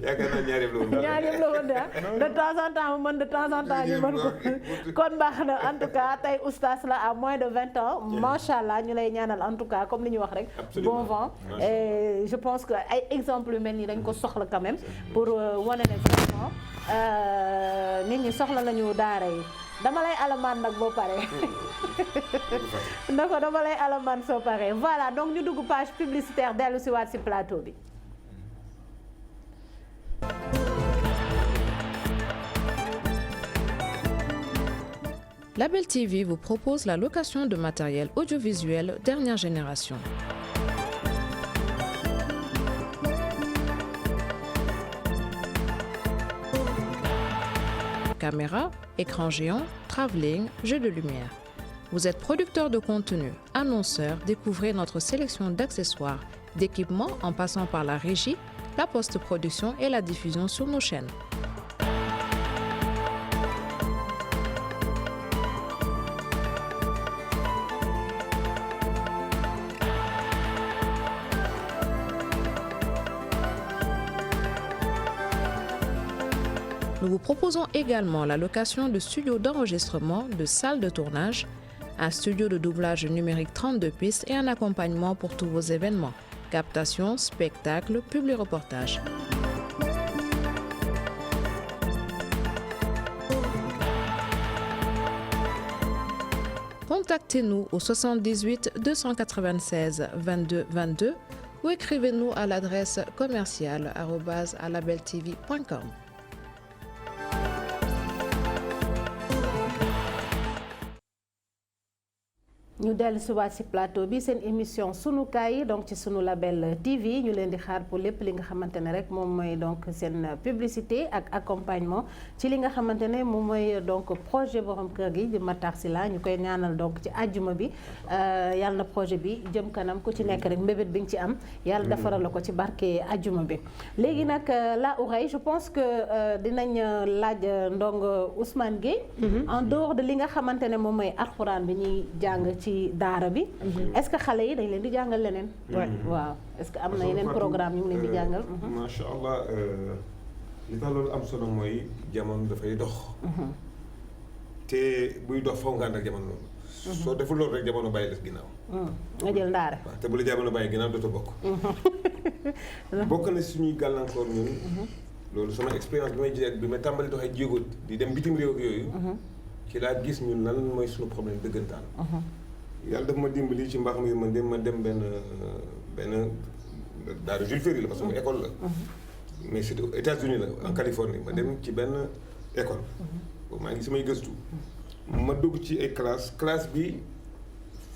yaakaar naa ñaari yu doon. ñaari yëpp la woon de temps en temps mu mën de temps en temps ñu mën ko. kon baax na en tout cas tey oustaz la à moins de 20 ans. macha allah ñu lay ñaanal en tout cas comme li ñu wax rek. bon vent et je pense que ay exemples yu mel nii dañ ko soxla quand même. pour wane ne vraiment nit ñi soxla nañu daara yi dama lay alamaan nag boo pare na ko dama lay alamaan soo pare voilà donc ñu dugg page publicitaire dellu si waat si plateau bi. Label TV vous propose la location de matériel audiovisuel dernière génération. Caméra, écran géant, travelling, jeux de lumière. Vous êtes producteur de contenu, annonceur, découvrez notre sélection d'accessoires, d'équipements en passant par la régie, la post-production et la diffusion sur nos chaînes. Nous vous proposons également la location de studios d'enregistrement, de salles de tournage, un studio de doublage numérique 32 pistes et un accompagnement pour tous vos événements, captation, spectacles, publi-reportages. Contactez-nous au 78 296 22 22 ou écrivez-nous à l'adresse commerciale@labeltv.com. ñu dellu si waat si plateau bi seen émission sunukaay yi donc ci sunu label TV ñu leen di xaar pour lépp li nga xamante ne rek moom mooy donc seen publicité ak accompagnement ci li nga xamante ne moom mooy donc projet borom kër gi di Matar Sylla ñu koy ñaanal donc ci àjjuma bi yàlla na projet bi jëm kanam ku ci nekk rek mbébét bi nga ci am yàlla defaral la ko ci barke àjjuma bi. léegi nag la oreille je pense que dinañ laaj ndongo Ousmane Gueye. en dehors de li nga xamante ne moom mooy alxuraan bi ñuy jàng ci daara bi est-ce que xale yi dañ leen di jàngal leneen waaw est-ce que am na yeneen programme yu ngi leen di jàngal macha allah li tax loolu am solo mooy jamono dafay dox te buy dox faw nga ànd ak jamono loolu soo deful loolu rek jamono bàyyi la ginnaaw nga jël ndaare waaw te bu la jamono bàyyi ginnaaw dootoo bokk bokk na suñuy gàllankoor ñun loolu sama expérience bi may tàmbali doxee jéego di dem bitim réew ak yooyu ci laa gis ñun lan mooy suñu problème dëggantaan yàlla daf ma dimbali ci mbaax mi ma dem benn daara Jules Ferry la parce que école la mais c'est aux États-Unis la en Californie ma dem ci benn école boobu maa ngi samay gëstu ma dugg ci ay classe bi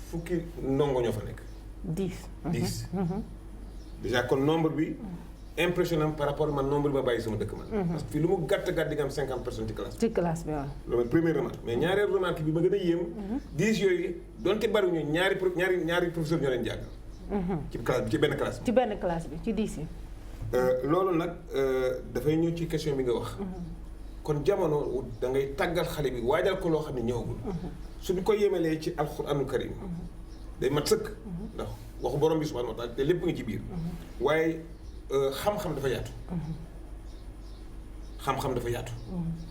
fukki ndongo ñoo fa nekk 10 déjà kon nombre bi impressionnant par rapport man nombre bi ma bàyyi sama dëkk man parce que fii lu mu gàtt di nga am 50 personnes ci classe bi waaw loolu mooy première remarque mais ñaareelu remarque bi ma gën a yéem 10 yooyu donte bariwuñu ñaari professeur ñoo leen jàngal ci benn classe bi ci 10 yi loolu nag dafay ñëw ci question bi nga wax kon jamono da ngay tàggal xale bi waajal ko loo xam ne ñëwagul suñu ko yemalee ci alxuraanul karim day mat sëkk ndax waxu borom bi subhanahu wa taala te lépp nga ci biir waaye xam-xam dafa yaatu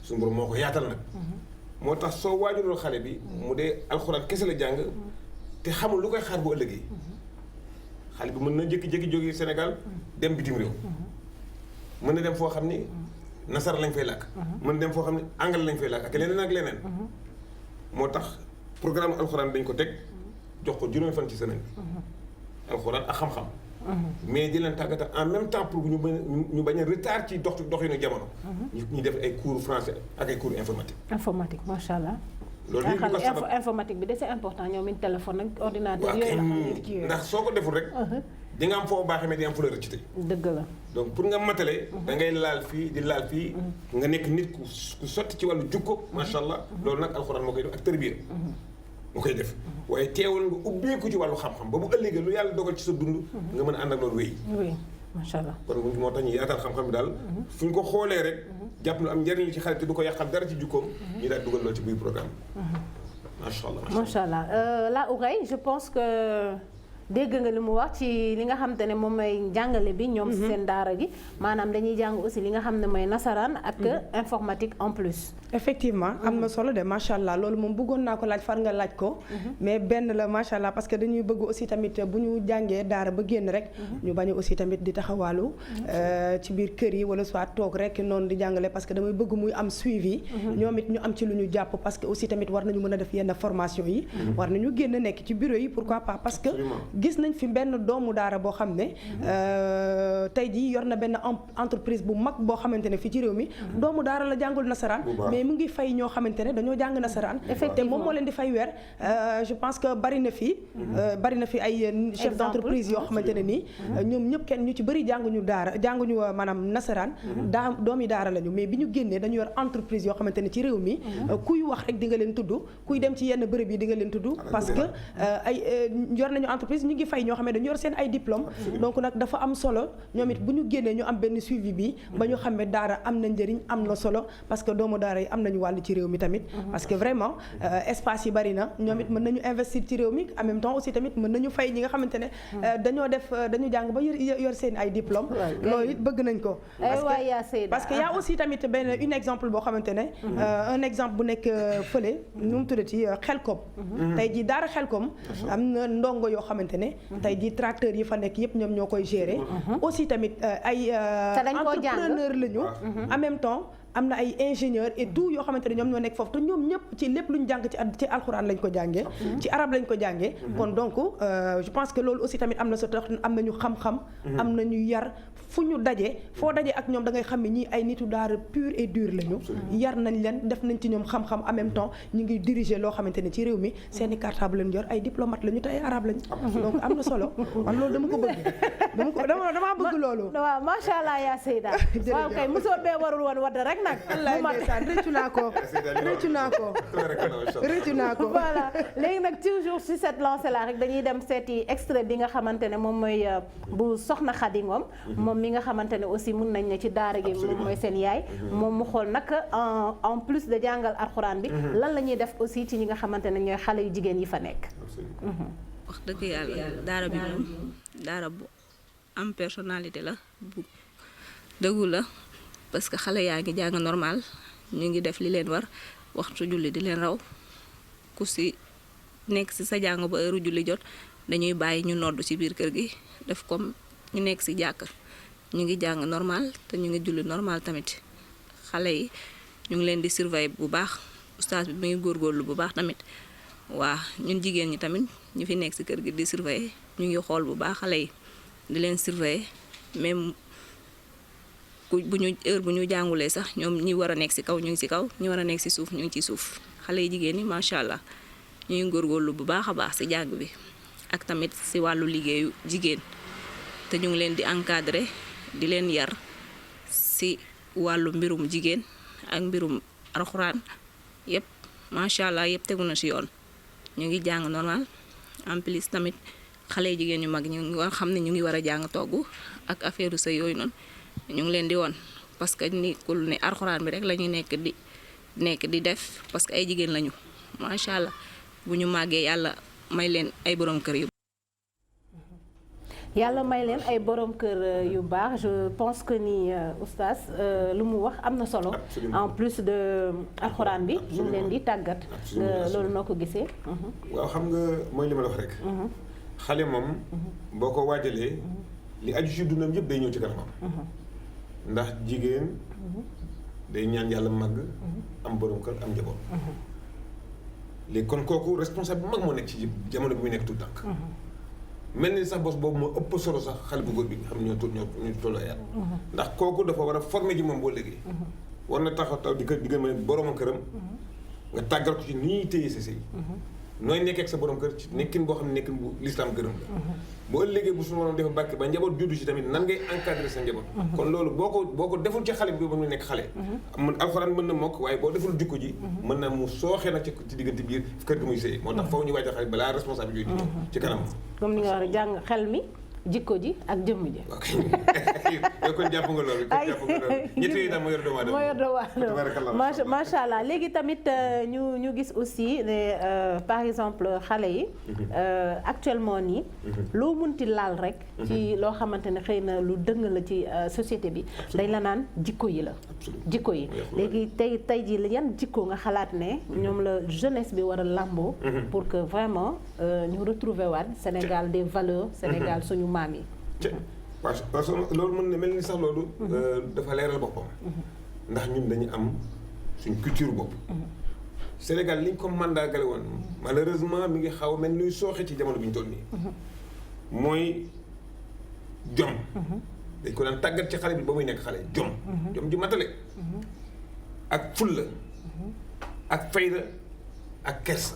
suñu borom moo ko yaatal nag moo tax soo waajuloo xale bi mu dee alxuraan kese la jàng te xamul lu koy xaar bu ëllëgee xale bi mën na jékki-jékki jógee Sénégal dem bitim réew mën na dem foo xam ni nasara lañ fay làkk mën na dem foo xam ni anglais lañ fay làkk ak leneen moo tax programme alxuraan dañ ko teg jox ko juróomi fan ci semaine bi alxuraan ak xam-xam mais di leen tàggatal en même temps pour ñu bañ a retard ci doxinu jamono. ñu def ay cours français ak ay cours informatique macha allah. loolu yëpp informatique bi de c'est important ñoom it téléphone ak ordinateur yooyu ndax soo ko deful rek. di nga am foo baaxee mais di am fu la rëcc tey. dëgg la donc pour nga matale. da ngay laal fii di laal fii. nga nekk nit ku sotti ci wàllu jukko macha allah. loolu nag alxuraan moo koy def ak tërbiya nga koy def waaye teewul nga ubbeeku ci wàllu xam-xam ba bu ëllëgee lu yàlla dogal ci sa dund nga mën a ànd ak loolu wéy macha allah kon moo tax ñu yaatal xam-xam bi daal fu ñu ko xoolee rek jàpp na am njëriñ li ci xale te du ko yàqal dara ci jukkoom ñu daal dugal loolu ci biir programme macha allah la Ourey je pense que dégg nga li mu wax ci li nga xam te ne moom mooy jàngale bi ñoom seen daara gi maanaam dañuy jàng aussi li nga xam ne mooy nasaraan ak informatique en plus effectivement am na solo de macha allah loolu moom bëggoon naa ko laaj far nga laaj ko mais benn la macha allah parce que dañuy bëgg aussi tamit bu ñu jàngee daara ba génn rek ñu bañ aussi tamit di taxawaalu ci biir kër yi wala soit toog rek noonu di jàngale parce que damay bëgg muy am suivi ñoom it ñu am ci lu ñu jàpp parce que aussi tamit war nañu mën a def yenn formation yi war nañu génn nekk ci bureau yi pourquoi pas parce que gis nañ fi benn doomu daara boo xam ne tey jii yor na benn entreprise bu mag boo xamante ne fii ci réew mi doomu daara la jàngul nasaraan mais mu ngi fay ñoo xamante ne dañoo jàng nasaraan te moom moo leen di fay weer je pense que bari na fi ay chef d'entreprise yoo xamante ne nii ñoom ñëpp kenn ñu ci bëri jànguñu maanaam nasaraan doomi daara lañu mais bi ñu génnee dañu yor entreprise yoo xamante ne ci réew mi kuy wax rek di nga leen tudd kuy dem ci yenn bërëb yi di nga leen tudd parce que yor nañu entreprise ñu ngi fay ñoo xam ne dañu yor seen ay diplôme donc nag dafa am solo ñoom it bu ñu génnee ñu am benn suivi bi ba ñu xam ne daara am na njëriñ am na solo parce que doomu daara yi am nañu wàll ci réew mi tamit parce que vraiment espace yi bari na ñoom it mën nañu investir ci réew mi en même temps aussi tamit mën nañu fay ñi nga xamante ne dañu jàng ba yor seen ay diplôme loolu it bëgg nañ ko parce que y a aussi tamit benn une exemple boo xamante ne un exemple bu nekk fële nu mu tuddati Xelkom tey ji daara Xelkom am na ndongo yoo xamante ne tey jii tracteur yi fa nekk yëpp ñoom ñoo koy gérer aussi tamit ay entrepreneur lañu en même temps am na ay ingénieur et tout yoo xamante ne ñoom ñoo nekk foofu te ñoom ñëpp ci lépp lu ñu jàng ci alxuraan lañ ko jàngee ci arab lañ ko jàngee kon donc je pense que loolu aussi tamit am na sa tax am nañu xam-xam am nañu yar fu ñu dajee foo dajee ak ñoom da ngay xam ne ñii ay nitu daara pur et dur lañu yar nañ leen def nañ ci ñoom xam-xam en même temps ñu ngi diriger loo xamante ne ci réew mi seeni cartable lañ yor ay diplomate lañu te ay arab lañu donc am na solo man loolu dama ko bëgg damaa bëgg loolu waaw macha allah yaa Seyda waaw kay mosoo bee warul woon wadd rek nag rëccu naa ko voilà léegi nag toujours sur cette lancée là rek dañuy dem seeti extrait bi nga xamante ne moom mooy bu soxna Khady Ngom moom mi nga xamante ne aussi mun nañ ne ci daara gi moom mooy seen yaay moom mu xool nag en plus de jàngal alxuraan bi lan la ñuy def aussi ci ñi nga xamante ne ñooy xale yu jigéen yi fa nekk wax dëgg yàlla daara bi moom daara bu am personnalité la bu dëggu la parce que xale yaa ngi jàng normal ñu ngi def li leen war waxtu julli di leen raw ku si nekk si sa jàng ba heure julli jot dañuy bàyyi ñu noddu ci biir kër gi def comme ñu nekk si jàkk ñu ngi jàng normal te ñu ngi julli normal tamit xale yi ñu ngi leen di surveiller bu baax ustaas bi mu ngi góorgóorlu bu baax tamit waa ñun jigéen ñi tamit ñu fi nekk si kër gi di surveiller ñu ngi xool bu baax xale yi di leen surveiller même bu ñu jàngulee sax ñoom ñi war a nekk ci kaw ñu ngi ci kaw ñi war a nekk ci suuf ñu ngi ci suuf xale yi jigéen ñi macha allah ñu ngi góorgóorlu bu baax a baax ci jàng bi ak tamit ci wàllu liggéeyu jigéen te ñu ngi leen di encadrer di leen yar ci wàllu mbirum jigéen ak mbirum alxuraan yépp macha allah yépp tegu na ci yoon ñu ngi jàng normal en plus tamit xale yi jigéen ñu mag ñu nga xam ne ñu ngi war a jàng togg ak affaire sëy yooyu noonu ñu ngi leen di woon parce que ni kul ne alxuraan bi rek la ñuy nekk di def parce que ay jigéen lañu macha allah bu ñu màggee yàlla may leen ay borom kër yu baax je pense que ni oustaz lu mu wax am na solo en plus de alxuraan bi ñu ngi leen di tàggat loolu noo ko gisee waaw xam nga mooy li ma la wax rek xale moom boo ko waajalee li aju ci dundam yëpp day ñëw ci kanamam ndax jigéen day ñaan yàlla màgg am borom kër am njaboot léegi kon kooku responsable bu mag moo nekk ci jamono bi muy nekk tout tànk mel ni sax bos boobu moo ëpp solo sax xale bu góor bi xam ñoo tolloo yàlla ndax kooku dafa war a former ji moom boo léegi war na taxaw taw di gën a mën boromam këram nga tàggal ko ci ni ñuy téye sa sëy nooy nekkee ak sa borom kër ci nekkin boo xam ne nekkin bu l'islam gërëm la boo ëllëgee bu suñu borom dafa barke ba njaboot juddu ci tamit nan ngay encadrer sa njaboot kon loolu boo ko deful ci xale bi ba mu nekk xale mun alxuraan mën na mokk waaye boo deful jikko ji mën na mu sooxee nag ci diggante biir kër gi muy sëy moo tax foofu ñu waajal xale balaa responsable yooyu di ñëw ci kanam comme ni nga wax jàng xel mi jikko ji ak jëmm ji. ok yow kon jàpp nga loolu. ñett yi daal moo yor doomu aadama. macha allah léegi tamit ñu gis aussi ne par exemple xale yi. actuellement nii. loo munti laal rek. ci loo xamante ne xëy na lu dëng la ci société bi. dañ la naan jikko yi la. jikko yi léegi tey jii yan jikko nga xalaat ne ñoom la jeunesse bi war a làmboo. pour que vraiment ñu retrouver waat Sénégal des valeurs. Sénégal suñu maam yi. parce que loolu mën na mel ni sax loolu dafa leeral boppam ndax ñun dañu am suñ culture bopp Sénégal liñ ko mandargale woon malheureusement mi ngi xaw mel luy sooxe ci jamono bi ñu toll nii mooy jom dañ ko daan tàggat ci xale bi ba muy nekk xale jom ji matale ak fulla ak fayda ak kersa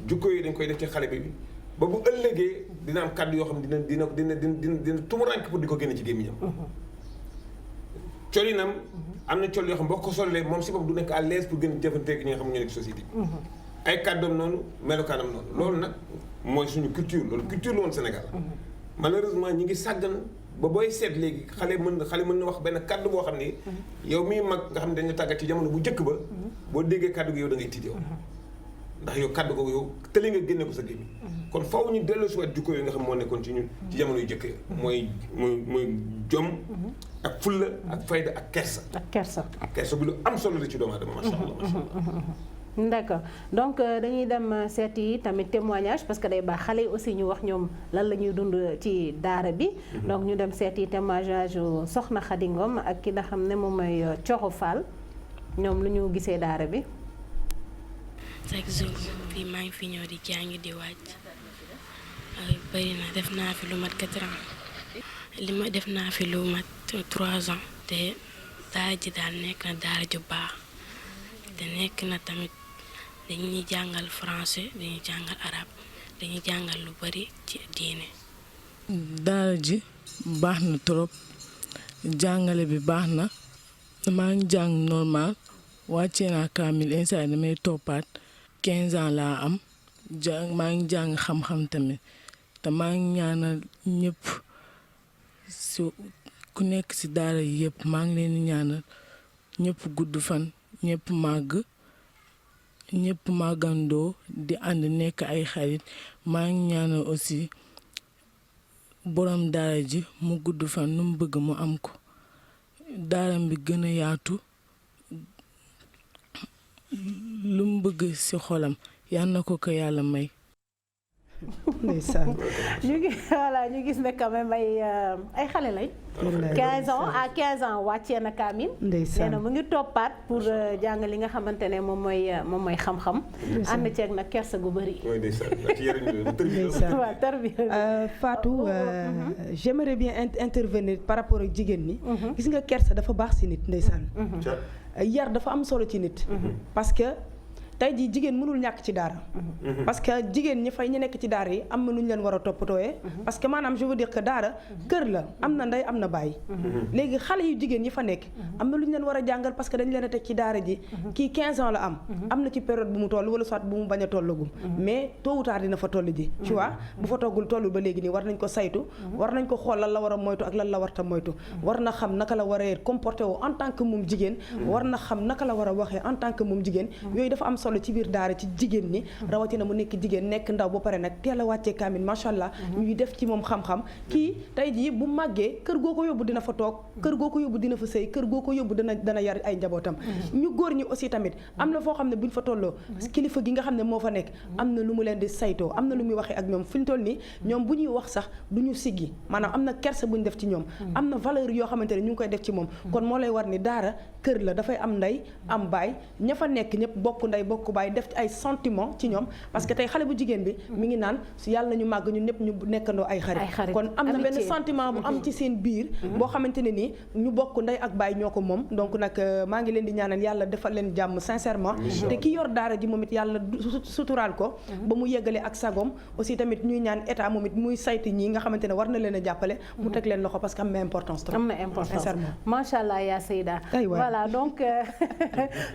jukko yi dañ koy def ci xale bi ba bu ëllëgee dina am kàddu yoo xam ne dina tumurank pour di ko génne ci gémmiñam colinam am na col yoo xam boo ko solee moom si bopp du nekk à l'aise pour gën a jëfanteeg ñi nga xam ne ñoo nekk société bi ay kàddoom noonu melokaanam noonu loolu nag mooy suñu culture loolu culture la woon Sénégal malheureusement ñi ngi sàggan ba booy seet léegi xale mën na wax benn kàddu boo xam ni yow mii mag nga xam ne dañu tàggat ci jamono bu njëkk ba boo déggee kàddu gi yow da ngay tiit yow ndax yow kàddu ko yow tële nga génne ko sa gémmiñ kon faaw ñu delloo si waat jukko yi nga xam moo nekkoon ci ñun ci jamono yu jëkk mooy jom ak fulla ak fayda ak kersa. ak kersa bi lu am solo la ci doomu aadama macha allah. d'accord donc dañuy dem seeti tamit témoignage parce que day baax xale yi aussi ñu wax ñoom lan la ñuy dund ci daara bi. donc ñu dem seeti témoignage Soxna Khady Ngom ak ki nga xam ne moom mooy Thioro Fall ñoom lu ñu gisee daara bi. chaque jour fii maa ngi fi ñëw di jàngi di wàcc bari na def naa fi lu mat 4 ans li ma def naa fi lu mat 3 ans te daara ji daal nekk na daara ju baax te nekk na tamit dañuy jàngal français dañuy jàngal arabe dañuy jàngal lu bari ci diine. daara ji baax na trop jàngale bi baax na maa ngi jàng normal wàccee naa kaamil instant damay toppaat 15 ans laa am maa ngi jàng xam-xam tamit te maa ngi ñaanal ñëpp su ku nekk ci daara yi yëpp maa ngi leen di ñaanal ñëpp gudd fan ñëpp màggandoo di ànd nekk ay xarit maa ngi ñaanal aussi borom daara ji mu gudd fan nu mu bëgg mu am ko daaram bi gën a yaatu lu mu bëgg ci xolam yal na ko yàlla may. ndeysaan ñu gis ne quand même ay xale lañ. 15 ans à 15 ans wàccee na kaamil. ndeysaan nee na mu ngi toppaat pour jàng li nga xamante ne moom mooy xam-xam. ànd ceeg nag kersa gu bëri. ndeysaan Fatou j'aimerais bien intervenir par rapport ak jigéen ñi. gis nga kersa dafa baax ci nit ndeysaan. yar dafa am solo ci nit. parce que tey jii jigéen mënul ñàkk ci daara. parce que jigéen ñi fay ñu nekk ci daara yi am na lu ñu leen war a toppatooyee. parce que maanaam je veux dire que daara kër la am na ndey am na baay. léegi xale yu jigéen ñi fa nekk am na lu ñu leen war a jàngal parce que dañu leen a teg ci daara ji. kii 15 ans la am. am na ci période bu mu toll wala soit bu mu bañ a tollagum. mais tôt ou tard dina fa toll ji. tu vois bu fa tollul ba léegi nii war nañ ko saytu. war nañ ko xool lan la war a moytu ak lan la war ta moytu. war na xam naka la war a comporté woo en tant que moom jigéen. war na xam naka la war a waxee en tant que moom jigéen. yooyu dafa am solo ci biir daara ci jigéen ñi rawatina mu nekk jigéen nekk ndaw ba pare nag teel a wàccee kaamil macha allah ñuy def ci moom xam-xam kii tey jii bu màggee kër goo ko yóbbu dina fa toog kër goo ko yóbbu dina fa sëy kër goo ko yóbbu dana yar ay njabootam ñu góor ñi aussi tamit am na foo xam ne buñ fa tolloo kilifa gi nga xam ne moo fa nekk am na lu mu leen di saytoo am na lu muy waxee ak ñoom fi ñu toll nii ñoom bu ñuy wax sax du ñu siggi maanaam am na kersa bu ñu def ci ñoom am na valeur yoo xamante ne ñu ngi koy def ci moom kon moo lay war ni daara kër la dafay am ndey am baay ña fa nekk ñëpp bokk ndey bokk baay def ay sentiment ci ñoom parce que tey xale bu jigéen bi mi ngi naan su yàlla nañu màgg ñun ñëpp ñu nekkandoo ay xarit kon am na benn sentiment bu am ci seen biir boo xamante ne nii ñu bokk ndey ak baay ñoo ko moom donc nag maa ngi leen di ñaanal yàlla defal leen jàmm sincèrement te ki yor daara ji moom it yàlla suturaal ko ba mu yeggale ak sagom aussi tamit ñuy ñaan état moom it muy saytu ñi nga xamante ne war na leen a jàppale mu teg leen loxo parce que am na importance trop. am na importance macha allah yaa Seyda. voilà donc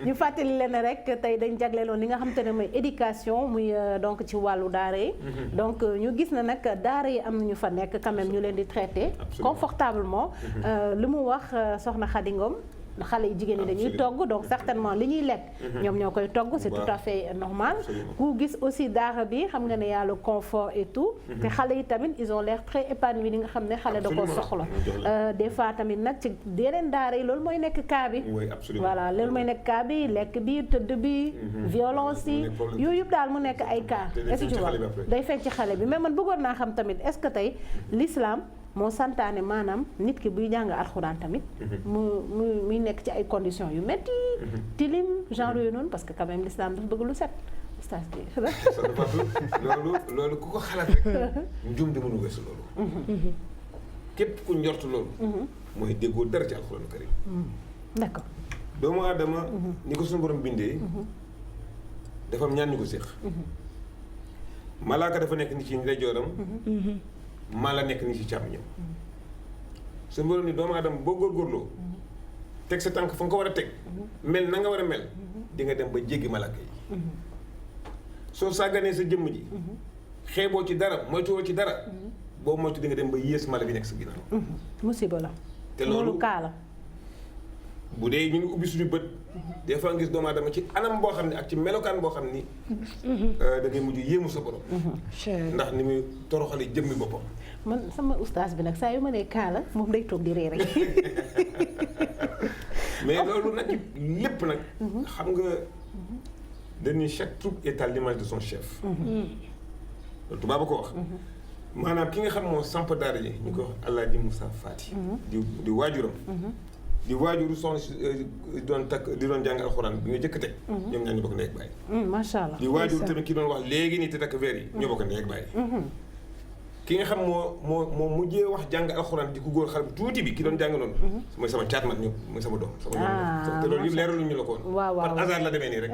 ñu fàttali leen rek tey dañ jagleeloon li nga xamante ne mooy éducation muy donc ci wàllu daara yi. donc ñu gis na nag daara yi am na ñu fa nekk quand même ñu leen di traité confortablement. li mu wax soxna Khady Ngom xale yi jigéen ñi dañuy togg donc certainement li ñuy lekk ñoom ñoo koy togg c'est tout à fait normal ku gis aussi daara bi xam nga ne y'a le confort et tout te xale yi tamit ils ont l'air très épanouis li nga xam ne xale da ko soxla des fois tamit nag ci yeneen daara yi loolu mooy nekk cas bi voilà loolu mooy nekk cas bi lekk bi tëdd bi violence yi yooyu yëpp daal mu nekk ay cas est-ce que tu vois day feeñ ci xale bi mais man bëggoon naa xam tamit est-ce que tey l'islam moo santaane maanaam nit ki buy jàng alxuraan tamit muy nekk ci ay conditions yu metti tilim genre yooyu noonu parce que quand même l'islam dafa bëgg lu set loolu ku ko xalaat rek njum di mënu weesu loolu képp ku njort loolu mooy déggoo dara ci alxuraanu karim d'accord doomu aadama ni ko suñu borom bindee dafa am ñaan ñu ko séq malaaka dafa nekk ni ci ndeyjooram maa la nekk ni ci càmmoñam su borom ni doomu aadama boo góorgóorloo teg sa tànk fa nga ko war a teg mel na nga war a mel di nga dem ba jéggi malaaka yi soo sàgganee sa jëmm ji xeeboo ci dara moytuwoo ci dara boo moytu di nga dem ba yées mala bi nekk sa ginnaaw musiba la te loolu kaa la bu dee ñu ngi ubbi suñu bët des fois nga gis doomu aadama ci anam boo xam ne ak ci melokaan boo xam ni da ngay mujj yéemu sa borom ndax ni muy toroxale jëmmi boppam man sama ustaas bi nag saa yu ma nee kaa la moom day toog di ree rek mais loolu nag lépp nag xam nga dañuy chaque troupe est à l'image de son chef loolu tubaab ba ko wax maanaam ki nga xam moo samp daara ji ñu ko wax Alaaji Moussa Fati di waajuram di waajuru soxna doon takk di doon jàng alxuraan bi nga jëkk teg ñoom ñaar ñu bokk ndey ak baay macha allah di waajuru tamit ki doon wax léegi nii te takk veer yi ñoo bokk ndey ak baay ki nga xam moo mujjee wax jàng alxuraan di ko góor xale bu tuuti bi ki doon jàng noonu mooy sama caat man ñëw mooy sama doom te loolu yëpp leeralu ñu la ko woon par hasard la demee nii rek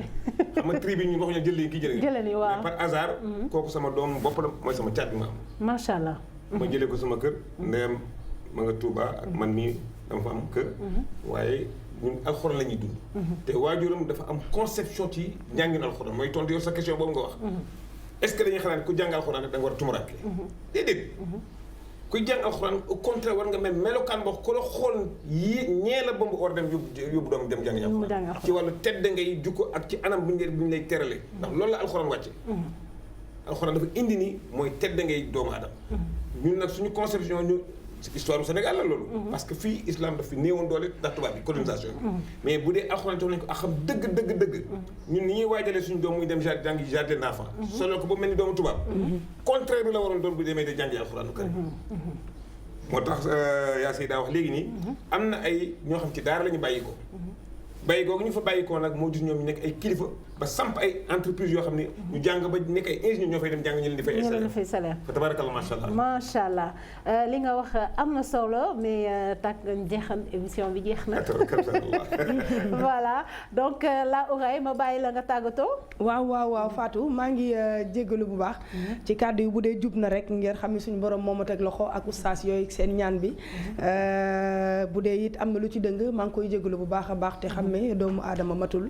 xam nga tri bi ñu waxuñu jël kii jëlee nii mais par hasard kooku sama doom bopp la mooy sama caat bi ma am macha allah ma jëlee ko sama kër ndeyam ma nga Touba ak man mii dama fa am kër waaye ñun alxuraan la ñuy dund te waajuram dafa am conception ci njàngin alxuraan mooy tontu yow sa question boobu nga wax est-ce que dañuy xalaat ku jàng alxuraan rek da nga war a tumuraanke déedéet kuy jàng alxuraan au contraire war nga mel melokaan boo ku la xool ñee la ba mu war dem yóbbu doom dem jàng alxuraan ci wàllu tedd ngay jukko ak ci anam bu ñu lay terale ndax loolu la alxuraan wàcce alxuraan dafa indi ni mooy tedd ngay doomu aadama ñun nag suñu conception ñu histoire du Sénégal la loolu parce que fii islam daf fi néewoon doole ndax tubaab bi colonisation mais bu dee alxuraan jox nañ ko ak xam dëgg ñun ni ñuy waajalee suñu doom muy dem jàngi jardin d'enfant solo ko ba mel ni doomu tubaab contraire bi la waroon doon bu demee de jàngi alxuraan bu karim moo tax yaa Seyda wax léegi nii am na ay ñoo xam ci daara la ñu bàyyi ko bàyyi googu ñu fa bàyyi ko nag moo gis ñoom ñu nekk ay kilifa ba samp ay entreprise yoo xam ne ñu jàng ba nekk ay ingénieur ñoo fay dem jàng ñu leen di fay salaire fa tabarakallah macha allah macha allah li nga wax am na solo mais tàkk jeexan émission bi jeex na voilà donc la oreille ma bàyyi la nga tàggatoo waaw Fatou maa ngi jéggalu bu baax ci kàddu yi bu dee jub na rek ngeen xam ne suñu borom moo ma teg loxo ak ustaas yooyu seen ñaan bi bu dee it am na lu ci dëng maa ngi koy jéggalu bu baax a baax te xam ne doomu aadama matul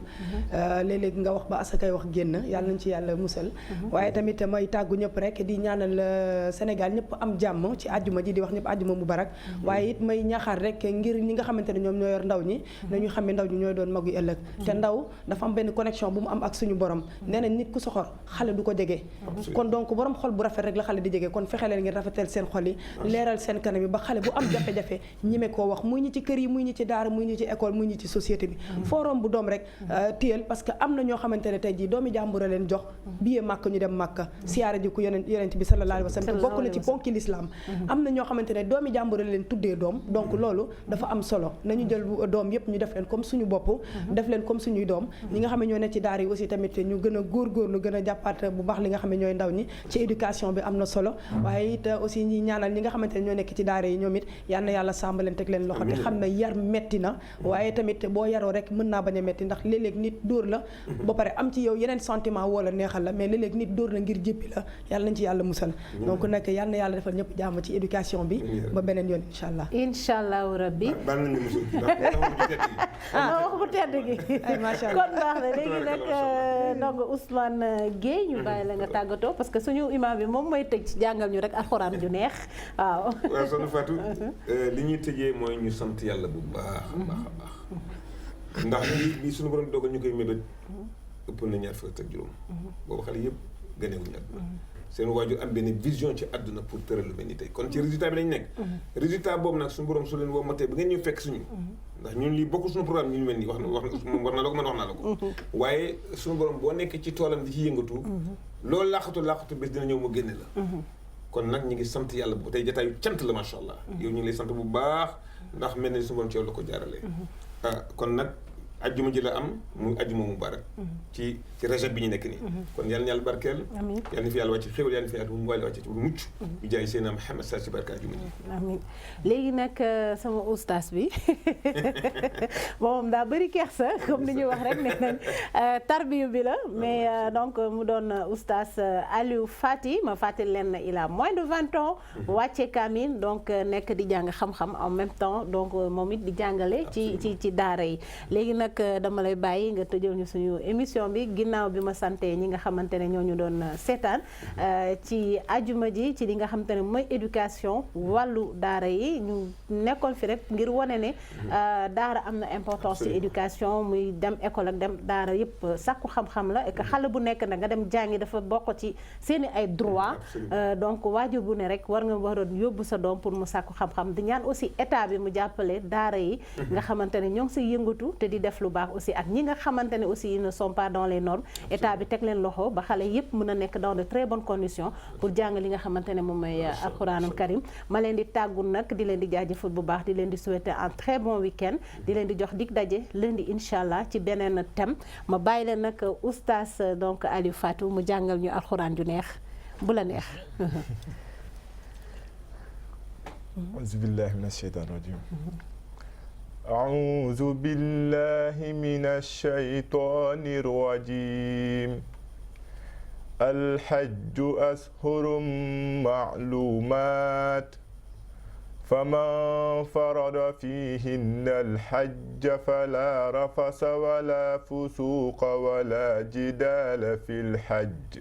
léeg-léeg nga wax ba asakay wax génn yàlla nañ ci yàlla musal waaye tamit may tàggu ñëpp rek di ñaanal Sénégal ñëpp am jàmm ci àjjuma ji di wax ñëpp àjjuma mubarak waaye it may ñaaxaar rek ngir ñi nga xamante ne ñoom ñoo yor ndaw ñi nañu xam ne ndaw ñi ñooy doon mag yu ëllëg te ndaw dafa am benn connexion bu mu am ak suñu borom nee na nit ku soxor xale du ko jege kon donc borom xol bu rafet rek la xale di jege kon fexe leen ngir rafetal seen xol yi leeral seen kanam yi ba xale bu am jafe-jafe ñime koo wax muy ñi ci kër yi muy ñi ci daara muy ñi ci école muy ñi ci société bi forum bu doom rek téyel parce que am na ñoo xamante ne tey jii doomi jàmbur a leen jox billet màkk ñu dem màkk siyaara ji ku yonent bi sallallahu alayhi wa sallam te bokk na ci ponki l'islam am na ñoo xamante ne doomi jàmbur a leen tuddee doom donc loolu dafa am solo nañu jël doom yëpp ñu def leen comme suñu bopp def leen comme suñuy doom ñi nga xam ne ñoo ne ci daara yi aussi tamit ñu gën a góorgóorlu gën a jàppaat bu baax li nga xam ne ñooy ndaw ñi ci éducation bi am na solo waaye it aussi ñi ñaanal ñi nga xamante ne ñoo nekk ci daara yi ñoom it yal na yàlla sàmb leen teg leen loxo te xam ne yar metti na waaye tamit boo yaroo rek mën naa bañ a metti ndax léeg-léeg nit dóor la ba pare am ci yow yeneen sentiment woo la neexal la mais léeg-léeg nit dóor la ngir jéppi la yàlla nañ ci yàlla musal donc nag yal na yàlla defal ñëpp jàmm ci éducation bi ba beneen yoon incha allah incha allahu rabbi wax bu tedd gi macha allah kon baax na léegi nag donc Ousmane Gueye ñu bàyyi la nga tàggatoo parce que suñu imam bi moom mooy tëj jàngal ñu rek alxuraan ju neex waaw soxna Fatou li ñuy tëjee mooy ñu sant yàlla bu baax a baax a baax ndax lii suñu borom dogal ñu koy mébét ëpp na 20 fukk ak juróom boobu xale yëpp ganeewuñu àdduna seen waajur am benn vision ci àdduna pour tëral lu mel ni tey kon ci résultat bi lañ nekk résultat boobu nag suñu borom su leen woo matee ba ngeen ñu fekk suñu ndax ñun lii bokk suñu programme ñu mel nii wax moom war na la ko man wax naa la ko waaye suñu borom boo nekkee ci toolam di ci yëngatu loolu laaxatu bés dina ñëw mu génne la kon nag ñu ngi sant yàlla bu tey jataayu cant la macha allah yow ñu ngi lay sant bu baax ndax mel na suñu borom ci yow la ko jaaralee kon nag ajjuma ji la am muy ajjuma mubarak ci Rajab bi ñu nekk nii kon yàlla na yàlla barkeel yàlla na fi yàlla wàcc xéwal yàlla na fi yàlla mu wàll wàcc ci bu mucc bi jaay Seydina Muhammad sa ci barka ajjuma ji amiin léegi nag sama oustaz bi moom daa bëri kersa comme ni ñuy wax rek nee nañ tarbiyu bi la mais donc mu doon oustaz Aliou Fati ma fàttali leen na il a moins de 20 ans wàcce kamin donc nekk di jàng xam-xam en même temps donc moom it di jàngale ci daara yi léegi nag dama lay bàyyi nga tëjal ñu suñu émission bi ginnaaw bi ma sante ñi nga xamante ne ñoo ñu doon seetaan ci ajuma ji ci li nga xamante ne mooy éducation wàllu daara yi ñu nekkoon fi rek ngir wane ne daara am na importance ci éducation muy dem école ak dem daara yëpp sàkku xam-xam la et que xale bu nekk nag nga dem jàngi dafa bokk ci seeni ay droit donc waajur bu ne rek war nga waroon yóbbu sa doom pour mu sàkku xam-xam di ñaan aussi état bi mu jàppale daara yi nga xamante ne ñoo ngi si yëngatu te di def lu baax aussi ak ñi nga xamante ne aussi ils ne sont pas dans les normes état bi teg leen loxo ba xale yëpp mën a nekk dans de très bonnes conditions pour jàng li nga xamante ne moom mooy alxuraanul karim ma leen di tàggu nag di leen di jaajëfal bu baax di leen di souhaiter un très bon week-end di leen di jox dig daje lundi incha allah ci beneen thème ma bàyyi leen nag oustaz donc Aliou Fatou mu jàngal ñu alxuraan ju neex bu la neex auzu billahi mina shaytaan rajim أعوذ بالله من الشيطان الرجيم الحج أشهر معلومات فمن فرض فيهن الحج فلا رفث ولا فسوق ولا جدال في الحج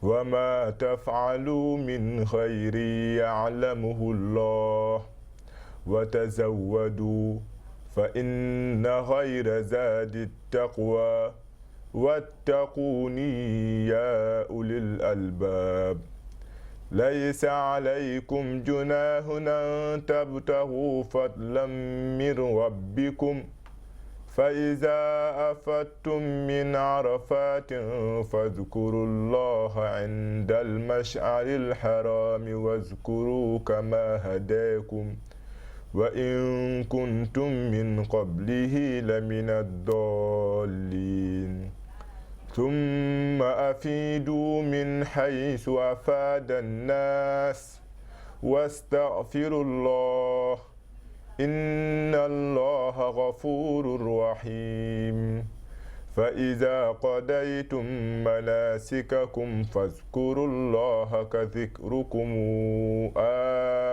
وما تفعلوا من خير يعلمه الله وتزودوا فإن خير زاد التقوى واتقوني يا أولي الألباب ليس عليكم جناح أن تبتغوا فضلا من ربكم فإذا أفدتم من عرفات فاذكروا الله عند المشعر الحرام واذكروا كما هداكم وإن كنتم من قبله لمن الضالين ثم أفيدوا من حيث أفاد الناس واستغفروا الله إن الله غفور رحيم فإذا قضيتم مناسككم فاذكروا الله كذكركم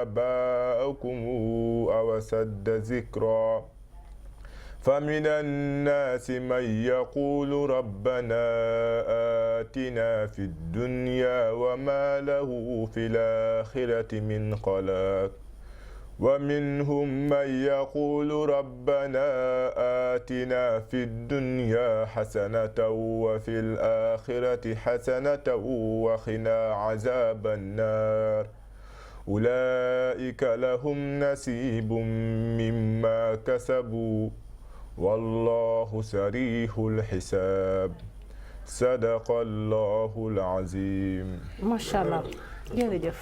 آباءكم أو أشد ذكرا فمن الناس من يقول ربنا آتنا في الدنيا وما له في الآخرة من خلاق ومنهم من يقول ربنا آتنا في الدنيا حسنة وفي الآخرة حسنة وقنا عذاب النار أولئك لهم نصيب مما كسبوا والله سريع الحساب صدق الله العظيم. macha allah jërëjëf.